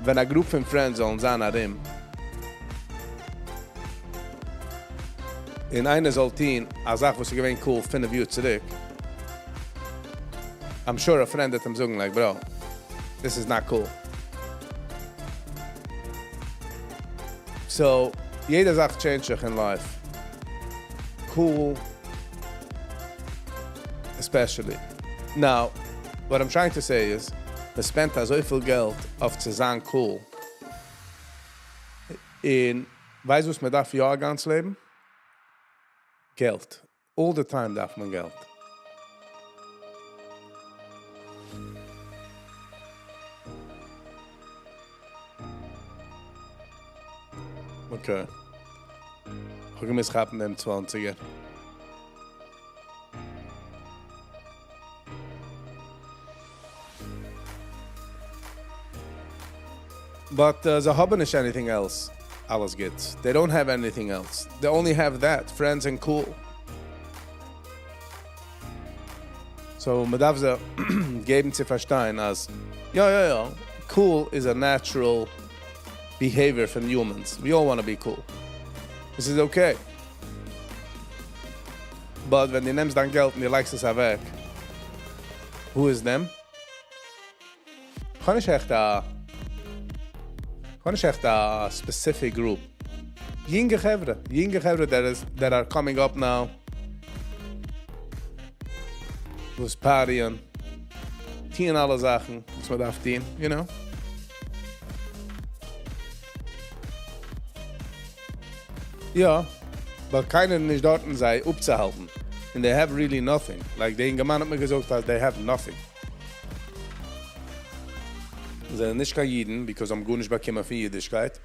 ווען א group פון friends זאלן זיין ארום, און איינער זאל טון א זאך וואס איז געווען cool 5 יאר צוריק, I'm sure a friend וועט אים זאגן, like, bro, this is not cool. So, יעדע זאך change זיך in life. Cool, especially. Now, what I'm trying to say is, מען spend אזויפיל געלט אויף צו זיין cool. און ווייסט וואס מען דארף יא א גאנץ לעבן? געלט. All the time דארף מען געלט. Okay. איך האב געמוזט כאפן דעם 20er. But זיי האבן נישט anything else. אלעס גוט. They don't have anything else. They only have that, friends and cool. So, מען דארף זיי געבן צו פארשטיין אז, יא, יא, יא, cool is a natural behavior from humans. We all want to be cool. This is okay. But ווען דו נעמסט דיין געלט און דו לייגסט עס אוועק, who is them? איך האב נישט עכט א specific group. יונגע חברה, יונגע חברה that are coming up now. וואס party ען, טוען אלע זאכן, וואס מען דארף טון, you know. יא, ווייל קיינער איז נישט דארטן זיי אפצוהאלטן. And they have really nothing. Like, די אינגערמאן האט מיר געזאגט אז they have nothing. זיי זענען נישט קיין אידן, because זיי האבן גארנישט באקומען פון אידישקייט. און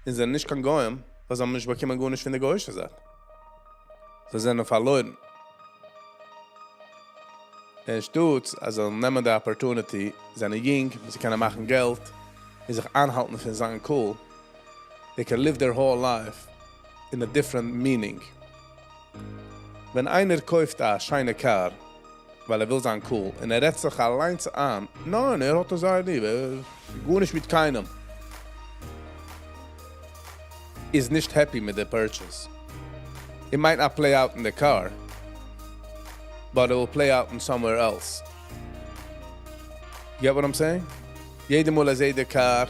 זיי זענען נישט קיין גוים, ווייל זיי האבן נישט באקומען גארנישט פון די גוי'אישע זייט. זיי זענען פארלוירן. אנשטאט אז זיי זאלן נעמען די opportunity, זענען יונג, זיי קענען מאכן געלט, און זיך איינהאלטן פון זיין cool, they can live their whole life in a different meaning. ווען איינער קויפט א שיינע קאר, ווייל ער וויל זיין cool, און ער רעדט זיך אליינס איין, ניין, ער האט עס זייער ליב, ער גארנישט מיט קיינעם, איז נישט happy מיט די purchase. It might not play out in the car, but it will play out in somewhere else. You get what I'm saying? יעדע מאל ער זעט די קאר,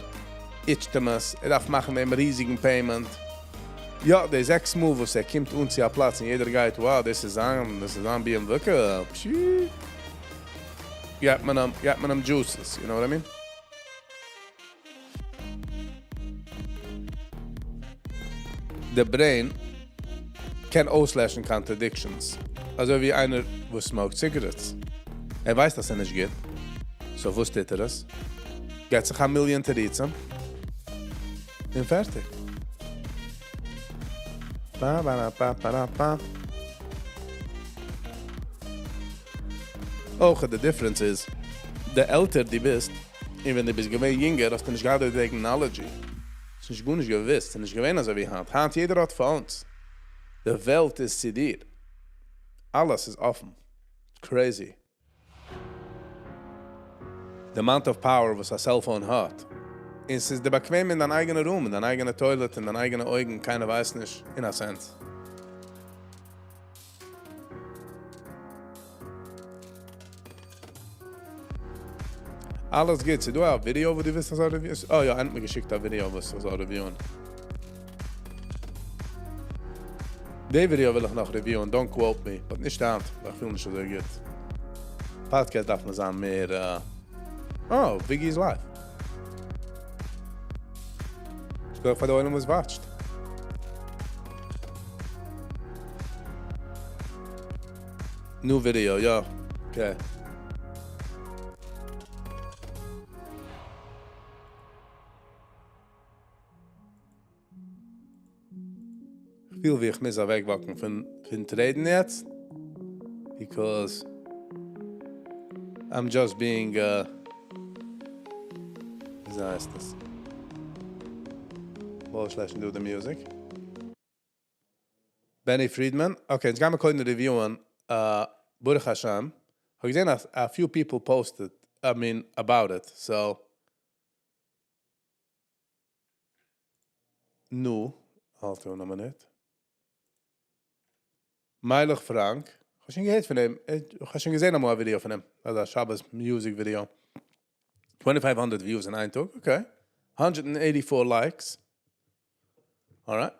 itch ט אים עס, ער דארף מאכן דעם ריזיגן payment. יא, די זעקס מאל וואס ער קומט אן צו א פלאץ און יעדער גייט, wow, דאס איז זיין BMW. פשי. געט מען אים juices, you know what I mean? The brain קען אויסלעשן contradictions. אזוי ווי איינער וואס smoke ט cigarettes. ער ווייסט, אז ער נישט גוט. So וואס טוט ער עס? געט זיך א מיליאן תירוצים. און פארטיג. Ba, ba, ba, ba, ba, ba. אויך, the difference is, די עלטער דו ביסט, און ווען דו ביסט געווען יונגער, האסטו נישט געהאט די technology. האסט נישט גארנישט געוואוסט, ס'איז נישט געווען אזוי ווי היינט. היינט יעדער האט phones. די וועלט איז צו דיר. אלעס איז אפן. Crazy. The amount of power וואס א cell phone האט. און ס'איז דיר באקוועם אין דיין אייגענע room, אין דיין אייגענע toilet, אין דיין אייגענע אויגן, קיינער ווייסט נישט, in a sense. אלעס גוט. ס'איז דא א ווידיאו וואו דו ווילסט אזא review? Oh יא, איינער האט מיר געשיקט א ווידיאו וואס איך זאל review ען. די ווידיאו וויל איך נאך review ען, don't quote me, but נישט היינט, ווייל איך פיל נישט אזוי גוט. Podcast דארף מען זיין מער, oh, Viggy is live. איך גלייב פאר די עולם וואס watch ט. New video, יא. Okay. איך פיל ווי איך מוז אוועק walk ן פון trade ן יעצט. Because I'm just being, ווי הייסט דאס? אויסלעשן דא די music. Benny Friedman. Okay, יעצט גייען מיר קודם review ען ברוך השם. איך האב געזען, a few people posted, I mean, about it, so. נו, האלט אן א מינוט. Meilich Frank. איך האב שוין געהערט פון אים. איך האב שוין געזען אמאל א ווידיאו פון אים. אזא שבת music video. 2500 views אין איין טאג, okay. 184 likes. Alright.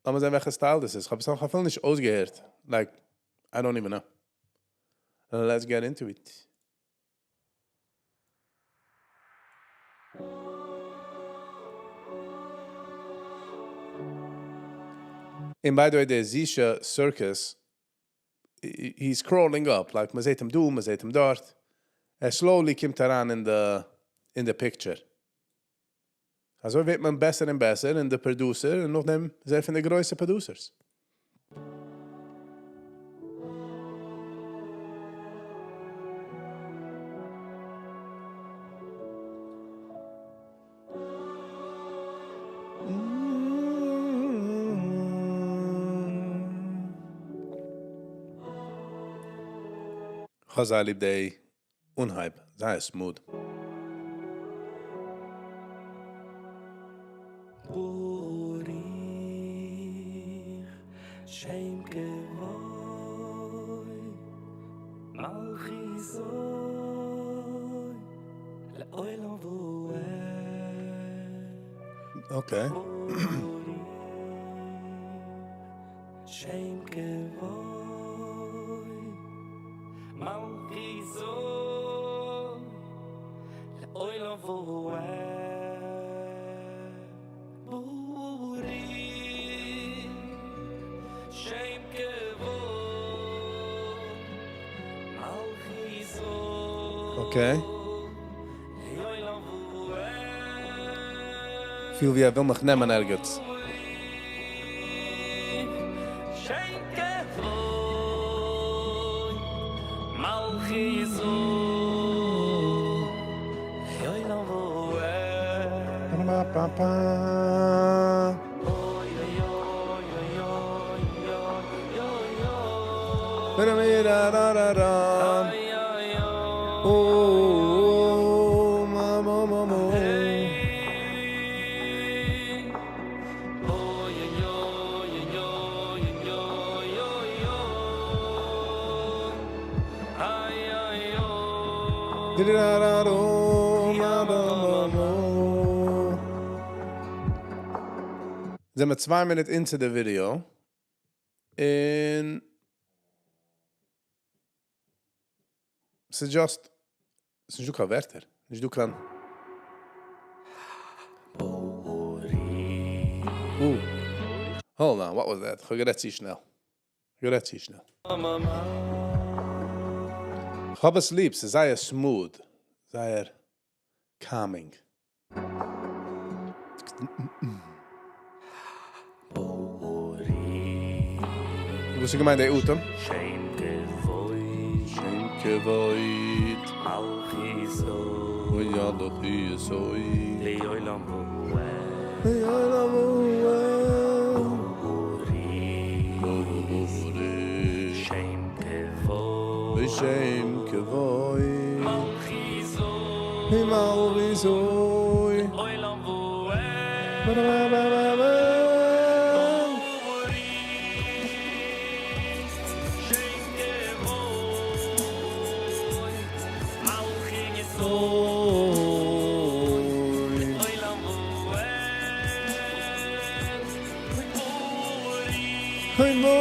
לאמיר זען, וועלכע style דאס איז. איך האב עס נאך אפילו נישט אויסגעהערט. Like, I don't even know. Let's get into it. And by the way, דער Zisha Circus, he's crawling up. Like, מען זעט אים דא, מען זעט אים דארט. ער slowly קומט אריין in the picture. אזוי ווערט מען בעסער און בעסער אין די producer און נאכדעם איז ער פון די גרויסע producers. איך האב זייער ליב די אנהייב, זייער smooth. ברוך שם כבוד מלכותו לעולם ועד. ברוך שם כבוד. Okay. פיל ווי ער וויל מיך נעמען ערגעץ. זעמיר צוויי מינוט into the video, און ס'איז just, ס'איז נישטא קיין ווערטער, נישטא קיין. Uh. Hold on, what was that? איך האב גערעדט צו שנעל. גערעדט צו שנעל. איך האב עס ליב, ס'איז זייער smooth, זייער calming. וואס איז געמיינט די אטעם? שם כבוד. שם כבוד. מלכותו. מלכותו. לעולם ועד. לעולם ועד. שם כבוד. שם כבוד. מלכותו. מלכותו. לעולם ועד. ba ba ba ba. שם כבוד. מלכותו. לעולם ועד. Hey, mo,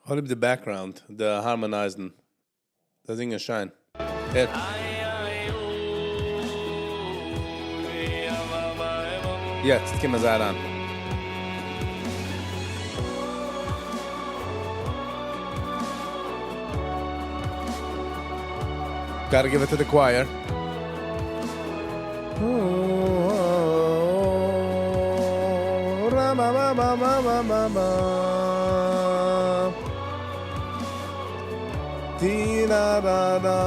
כ'האב ליב די background, די harmonizing. דאס זינגען שיין. הערט. יעצט קומען זיי אריין. Gotta give it to the choir. Oh, ra ma ma ma ma ma ma ma. Ti da da da.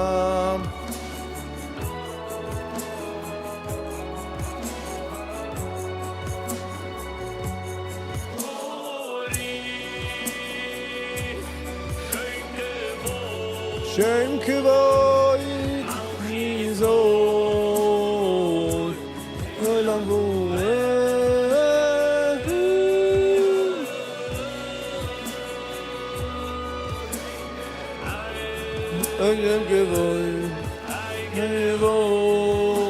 שם כבוד מזול לעולם ועד. שם כבוד כבוד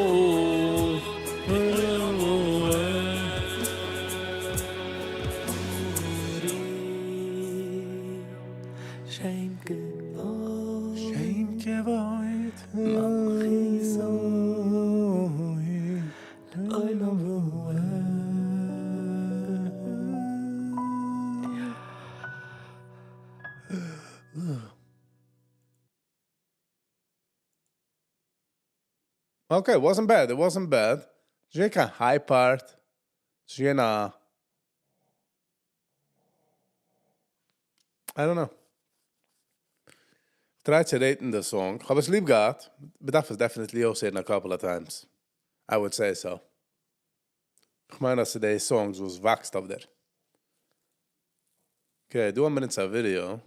לעולם ועד. שם כבוד. שם כבוד מלכותו. לעולם ועד. Okay, it wasn't bad. It wasn't bad. ס'איז קיין high part. ס'איז א I don't know. Try צו rate ן די song. איך האב עס ליב געהאט. מ'דארף עס definitely אויסהערן a couple of times. I would say so. איך מיין אז ס'איז די songs וואס וואקסט אויף דיר. Okay, דא האבן מיר אונז א video.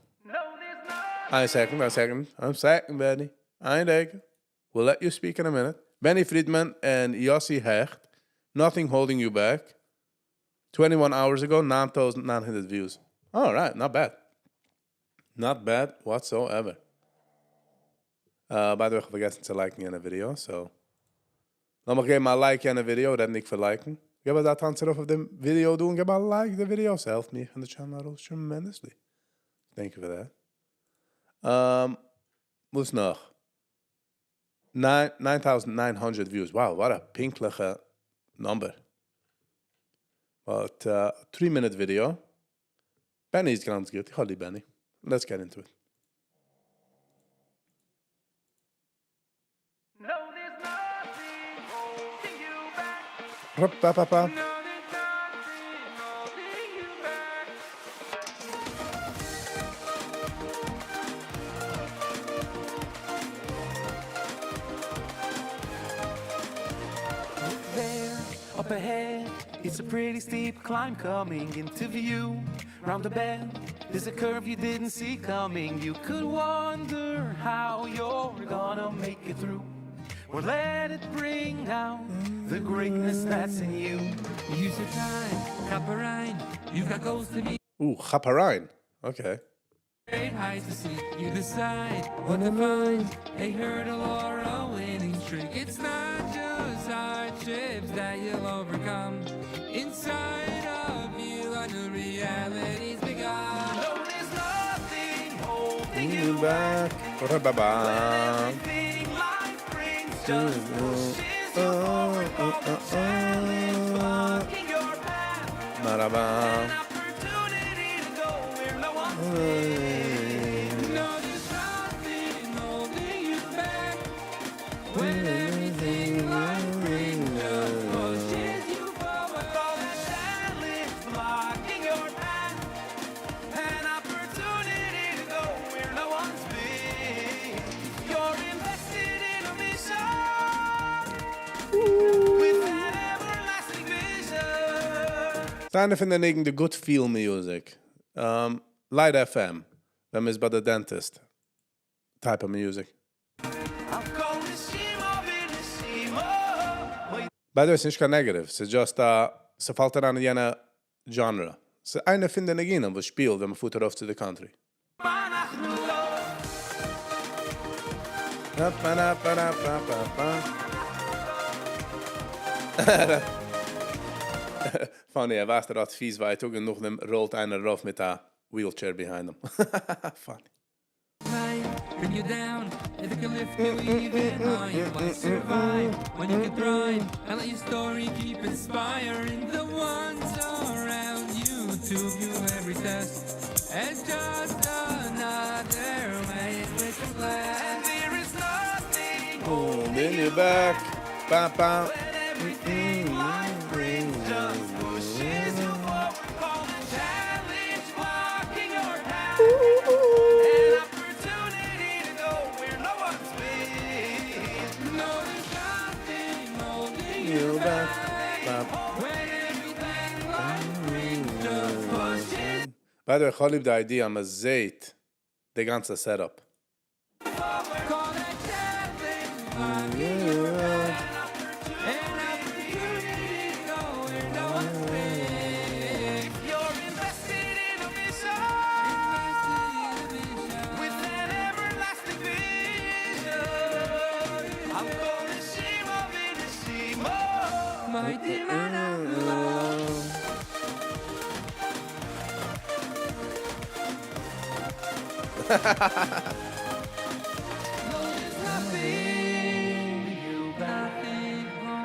איין second, איין second. איין second, Benny. איין רגע. We'll let you speak in a minute. Benny Friedman and Yossi Hecht. Nothing holding you back. 21 hours ago, 9,900 views. All right, not bad. Not bad whatsoever. By the way, איך האב פארגעסן צו like ן יענע video, so. לאמיך געבן א like יענע video, רעדנדיג פון like ן. געב א טאנץ ארויף אויף דעם video דא און געב א like די video. ס'העלפט מיר און די channel ארויס tremendously. Thank you for that. וואס נאך? 9,900 views. Wow, what a פינקטליכע number. But 3 minute video. Benny איז גאנץ גוט. איך האב ליב Benny. Let's get into it. No, there's nothing holding you back. Pa-pa-pa. No, there's nothing holding you back. Look there, up ahead, it's a pretty steep climb coming into view. Round the bend, there's a curve you didn't see coming. You could wonder how you're gonna make it through. Or let it bring out the greatness that's in you. Use your time, כאפ אריין. You've got goals to be Ooh, כאפ אריין. Okay. great heights to see. You decide what to find, a hurdle or a winning streak. It's not just hardships that you'll overcome. Inside of you, a new reality's begun. No, there's nothing holding You you back. Ba-ba-ba. Everything life brings just pushes you forward. All the challenge blocking your path. Ba-da-ba. An opportunity to go where no one's been. No, there's nothing holding you back. When everything life brings just pushes you forward. All the challenge blocking your path. An opportunity to go where no one's been. You're invested in a mission with an everlasting vision. איינע פון די ניגונים, the good feel music. Light FM. ווען מ'איז ביי the dentist. Type of music. I'll go נשימה בנשימה. By the way, ס'איז נישט קיין negative. ס'איז just ס'פאלט אריין אין יענע genre. ס'איז איינע פון די ניגונים, וואס שפילט, ווען מ'פארט ארויף צו the country. מה אנחנו לא? Pa, pa, da, pa, da, pa, pa, pa. Funny, ער ווייזט ער האט פיס ווייטאג און נאכדעם ראלט איינער ארויף מיט א wheelchair behind him. Funny. Bring you down if it can lift you even higher. Why survive when you can thrive and let your story keep inspiring the ones around you to view every test as just another way in which to bless. There is nothing Holding you back. Pa, pa. when everything life brings just pushes you forward. Call the challenge blocking your path. An opportunity to go where no one's been. No, there's nothing holding You you back. back. Pa. When everything life brings just pushes By the way, איך האב ליב די idea, מ'זעט די גאנצע setup. Call that challenge blocking your path. An opportunity to go where no one's been. You're invested in a mission with an everlasting vision. I'm going נשימה בנשימה. My dear man, love. No, there's nothing, nothing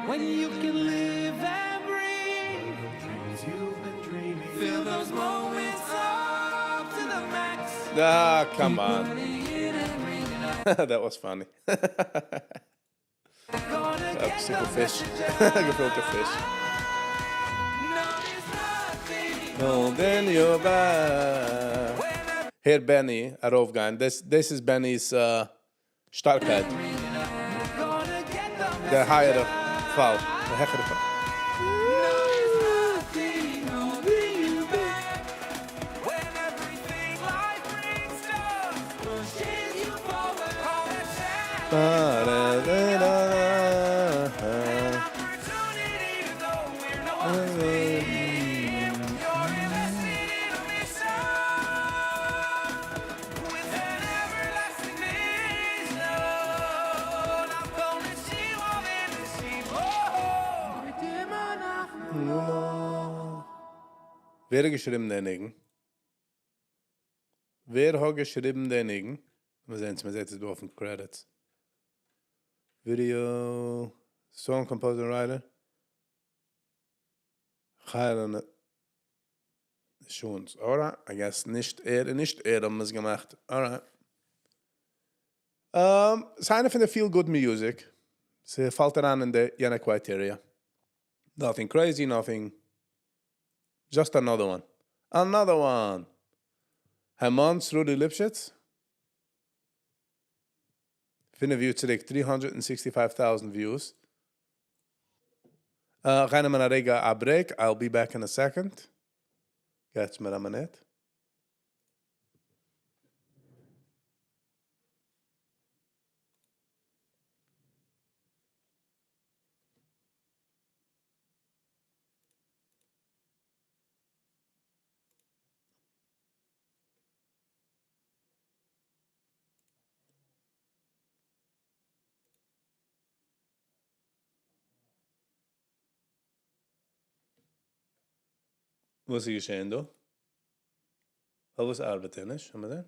When you can live and breathe the dreams you've been dreaming. Feel those moments up to the max. Ah, come on. Putting it and bringing up. That was funny. Gonna get Super the fish. message Gefilte fish. No, there's nothing Holding you back. הער Benny ארויפגיין. דאס, דאס איז Benny's שטארקייט. דער higher פאל, דער העכערע פאל. Nothing holding you back. When everything life brings just pushes you forward. All that opportunity to go where no one's been. You're invested in a mission with an everlasting vision. I'm gonna see what in the sea. Oh, ווער האט געשריבן דער ניגון? ווער האט געשריבן דער ניגון? מיר זעען, מען זעט עס דא אויפן credits. Video, song composer and writer. Chaylan Shoons. Alright, I guess נישט ער, נישט ער האט עס געמאכט. Alright. ס'איז איינע פון די feel good music. ס'פאלט אריין אין די יענע criteria. Nothing crazy, nothing. Just another one. Another one. Herman Srudy Lipschitz. פינף יאר צוריק, 365,000 views. גיין מיר א רגע א break. I'll be back in a second. געבטס מיר א מינוט. וואס איז געשען דא? וואס ארבעט ער נישט? האבן מיר זען?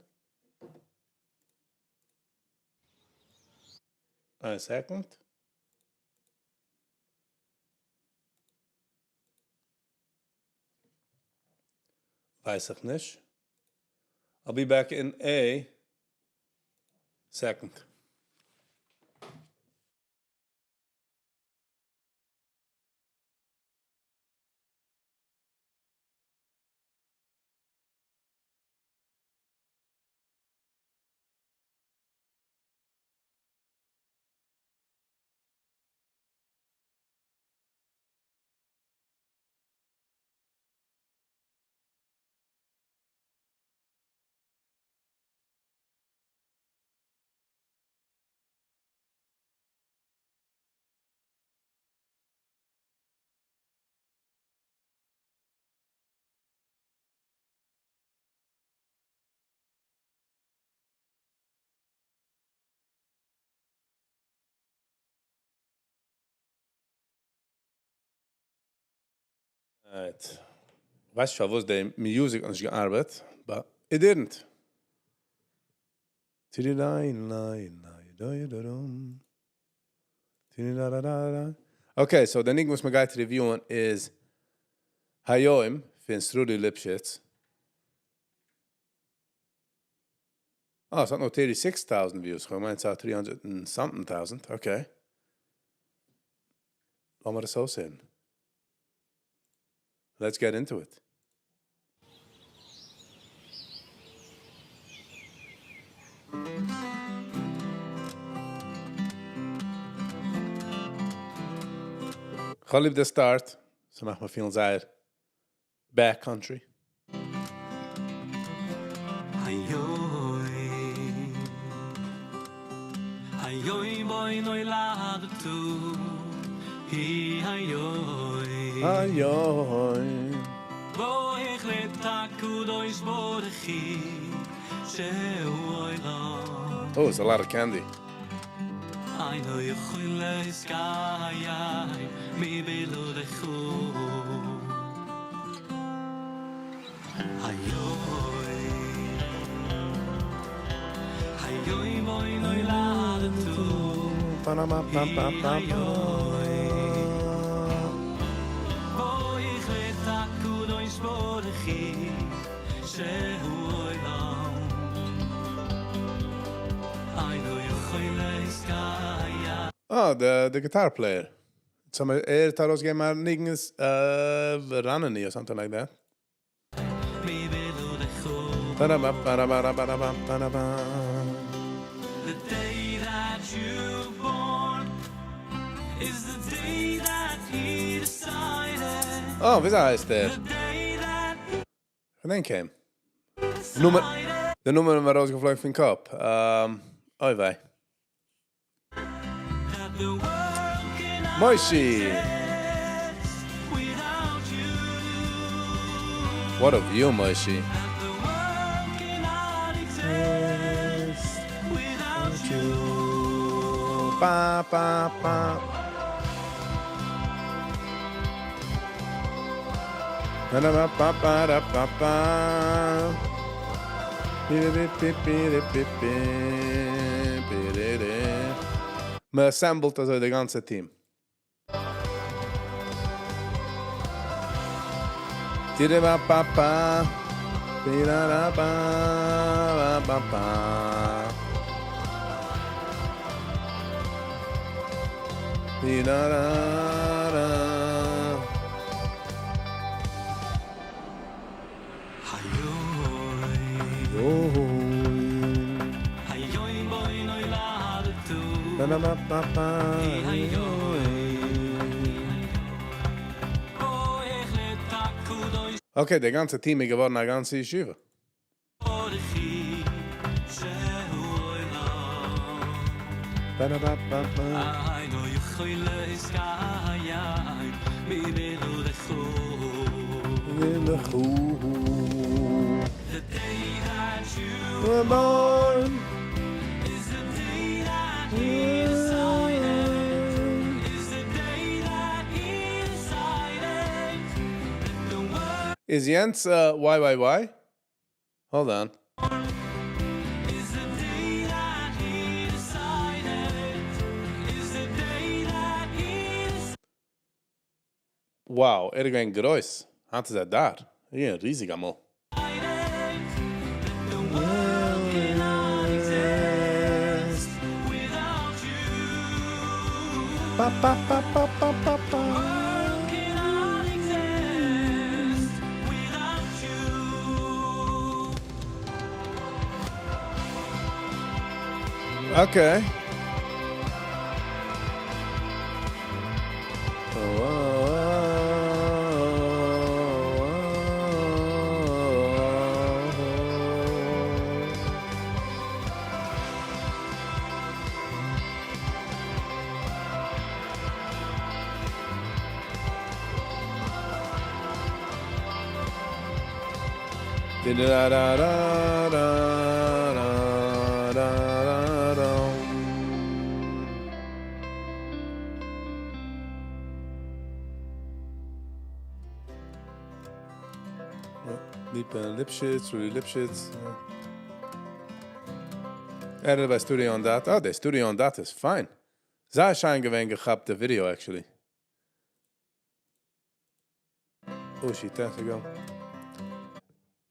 A second. ווייס איך נישט. I'll be back in a second. Right. ווייסט שוין וואס די music האט נישט געארבעט, but it didn't. Ti-di-dai, lai, doi, do, dum. Ti-di-da-da-da-da. Okay, so די ניגון וואס מ'גייט reviewen איז היום פון Sruly Lipschitz. Oh, ס'האט נאר 36,000 views. איך מיין, ס'האט 300 and something thousand. Okay. לאמיר דאס אויסזען. Let's get into it. איך ליב די start. ס'מאכט מיר feel זייער backcountry. היום היום בו נולדתו היא היום היום. בו החליט הקדוש ברוך הוא שהוא עולם Oh, it's a lot of candy. אינו יכול להתקיים מבלעדיך היום היום בו נולדתו Pa-na-ma-pa-pa-pa. בו החליט הקדוש ברוך הוא שהוא עולם אינו יכול להתקיים Oh, the guitar player. Some ער האט ארויסגעגעבן א ניגון איז Ranani or something like that. מבלעדיך. אה, וויאזוי הייסט ער? כ'דענק אים. נאמען, די נאמען איז מיר ארויסגעפלויגן פון קאפ. אוי וויי. מוישי! What a view, מוישי. פא פא פא. מען assemble ט אזוי די גאנצע team. Okay, די גאנצע team איז געווארן א גאנצע ישיבה. איז יענץ YYY? Hold on. Wow, ער איז געווען גרויס. היינט איז ער דאר. ער איז געווען ריזיג אמאל. Okay. ליפא ליפשיץ, רודי ליפשיץ. Edited by Studio on Dot. Oh, די Studio on Dot איז פיין. זייער שיין געווען געכאפט די video actually. Oh shit, there we go.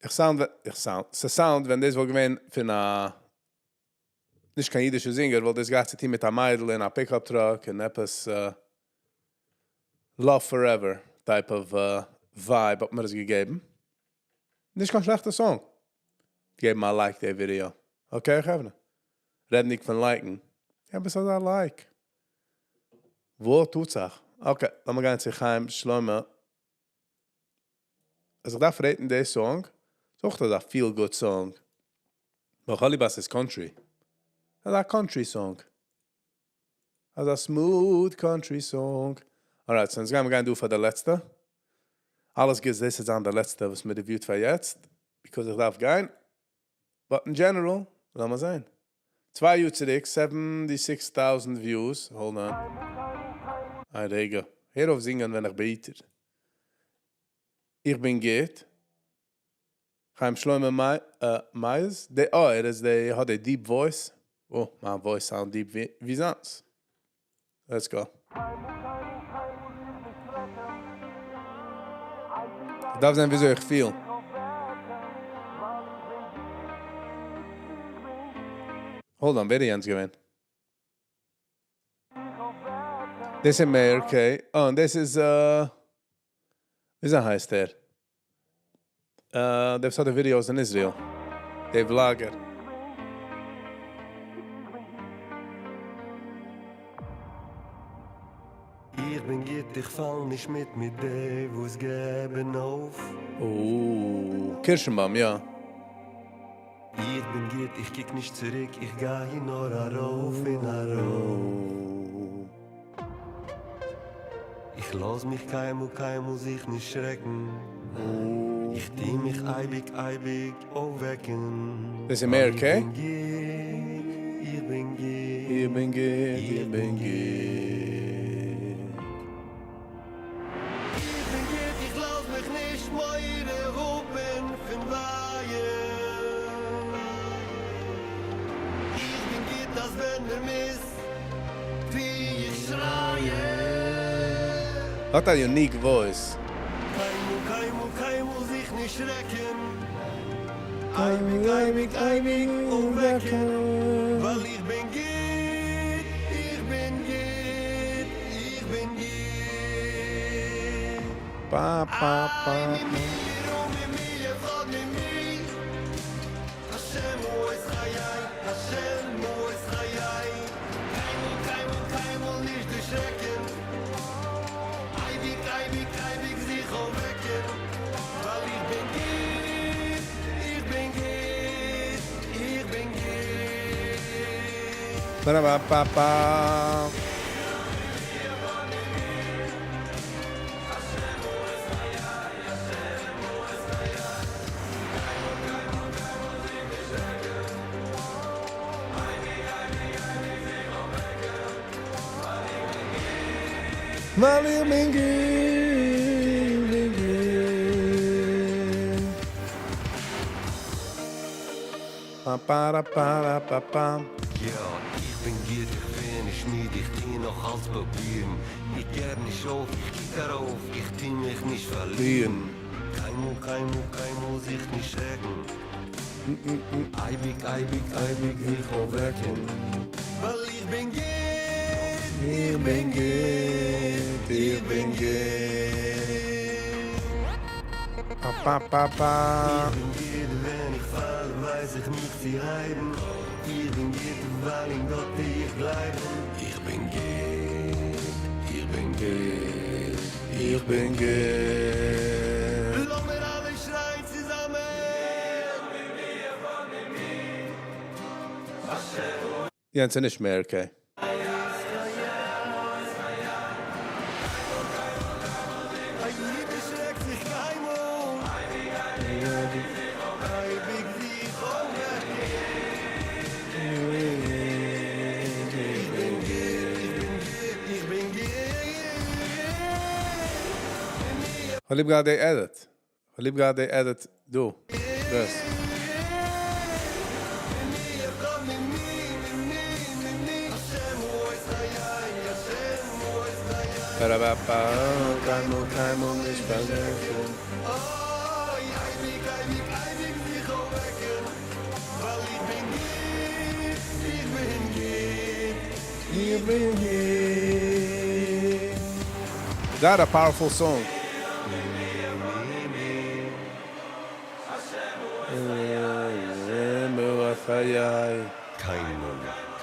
איך sound, איך sound, ס'sound ווען דאס וואלט געווען פון א נישט קיין אידישע singer, וואלט דאס געהאט צו טון מיט א מיידל אין א pickup truck און עפעס love forever type of vibe האט מיר עס געגעבן. נישט קיין שלעכטע song. געבן א like די video. Okay חברה. רעדנדיג פון like ן. עפעס אזא like. וואו טוט זיך? Okay, לאמיר גיין צו חיים שלמה. אז איך דארף rate ן די song, איז אויך אזא feel good song. נאך אלע וואס איז country. אזא country song. אזא smooth country song. Alright, so יעצט גייען מיר גיין דא פאר די לעצטע. אלעס גוטס, דאס איז דאן די לעצטע וואס מיר review ט פאר יעצט. Because איך דארף גיין. But in general, לאמיר זען. צוויי יאר צוריק, 76,000 views. Hold on. א רגע. הער אויף זינגען ווען איך בעט דיר. איך בין גוט. חיים שלמה מייז. די, oh, ער איז די, האט די deep voice. Oh, מיין voice sound deep ווי, ווי זיינס. Let's go. איך דארף זען וויאזוי איך פיל. Hold on, ווער איז יענץ געווען? דאס איז מאיר, okay. Oh, און דאס איז, וויאזוי הייסט ער? דער וואס האט די videos אין Israel. די vlogger. איך בין גוט, איך פאל נישט מיט מיט די וואס געבן אויף. אוה, קירשנבוים, יא. איך בין גוט, איך קוק נישט צוריק, איך גיי נאר ארויף און ארויף. איך לאז מיך קיינמאל קיינמאל זיך נישט שרעקן. איך טו מיך אייביג אייביג אויפוועקן. דאס איז מער, okay? איך בין גוט, איך בין גוט, איך בין גוט, איך בין גוט. איך בין גוט, איך לאז מיך נישט מורא האבן פון ווייען. איך בין גוט אז ווען מיר מוז, טו איך שרייען. האט א unique voice. קיינמאל, קיינמאל, קיינמאל זיך נישט שרעקן. אייביג, אייביג, אייביג אויפוועקן. ווייל איך בין גוט, איך בין גוט, איך בין גוט. Pa, pa, pa. השם הוא עוז חיי, השם הוא עוז חיי. קיינמאל, קיינמאל, קיינמאל נישט דערשרעקן. אייביג, אייביג, אייביג זיך אויפוועקן. ווייל איך בין גוט, איך בין גוט, איך בין גוט. Ba, ba, ba, ba. ווייל איך בין גוט, בין גוט. Pa, pa, ra, pa, ra, pa, pa. יא, איך בין גוט, איך בין נישט מיד, איך טו נאך אלץ פרובירן. איך געב נישט אויף, איך קוק ארויף, איך טו מיך נישט פארלירן. קיינמאל, קיינמאל, קיינמאל זיך נישט שרעקן. אייביג, אייביג, אייביג זיך אויפוועקן. ווייל איך בין גוט, איך בין גוט, איך בין גוט. Pa, pa, pa, pa. איך בין גוט, ווען איך פאל, ווייס איך מיך צו הייבן. איך בין גוט, ווייל אין גאט איך גלייבן. איך בין גוט, איך בין גוט, איך בין גוט. לאמיר אלע שרייען צוזאמען. יא, ס'איז נישט מער, okay. א איד דערשרעקט זיך קיינמאל. אייביג זיך אויפוועקן. איך בין גוט, איך בין גוט, איך בין גוט. איך ליב גראדע די edit. איך ליב גראדע די edit דא. דאס. השם הוא עוז חיי, השם הוא עוז חיי. Ba-da-ba-ba, קיינמאל, קיינמאל נישט פארגעסן. אוי, אייביג, אייביג, אייביג זיך אויפוועקן. ווייל איך בין גוט, איך בין גוט, איך בין גוט. That a powerful song. השם הוא עוז חיי. קיינמאל,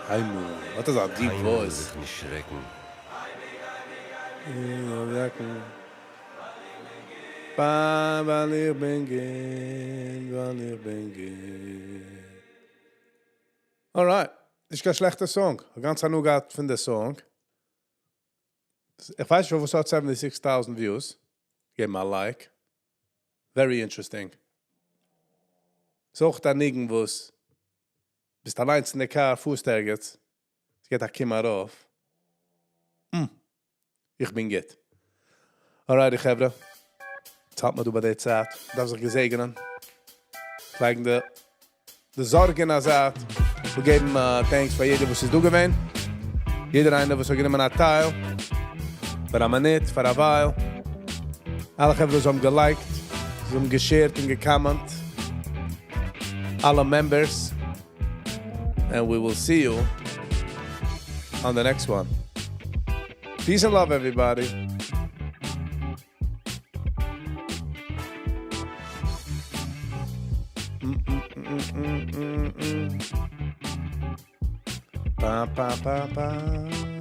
קיינמאל. What is that deep קיינמאל voice? זיך נישט שרעקן. אויפוועקן. Ba, ווייל איך בין גוט, ווייל איך בין גוט. Alright. נישט קיין שלעכטע song. גאנץ הנאה געהאט פון די song. איך ווייס שוין, וואס האט 76,000 views. געב אים א like. Very interesting. ס'איז אויך א ניגון, וואס ביסט אליין אין די car, פארסט ערגעץ. עס גייט א קום ארויף. איך בין גוט. Alright, חברה. יעצט האלט מען דא ביי דער צייט. דארף זיך געזעגענען. לייגן די, די זארגן א זייט. מיר געבן thanks פאר יעדער, וואס איז דא געווען. יעדער איינער, וואס האט גענומען א טייל. פאר א מינוט, פאר א ווייל. אלע חברה, וואס האבן גע liked, זיי האבן גע shared און גע comment. אלע members. And we will see you on the next one. Peace and love, everybody. Pa, pa, pa, pa.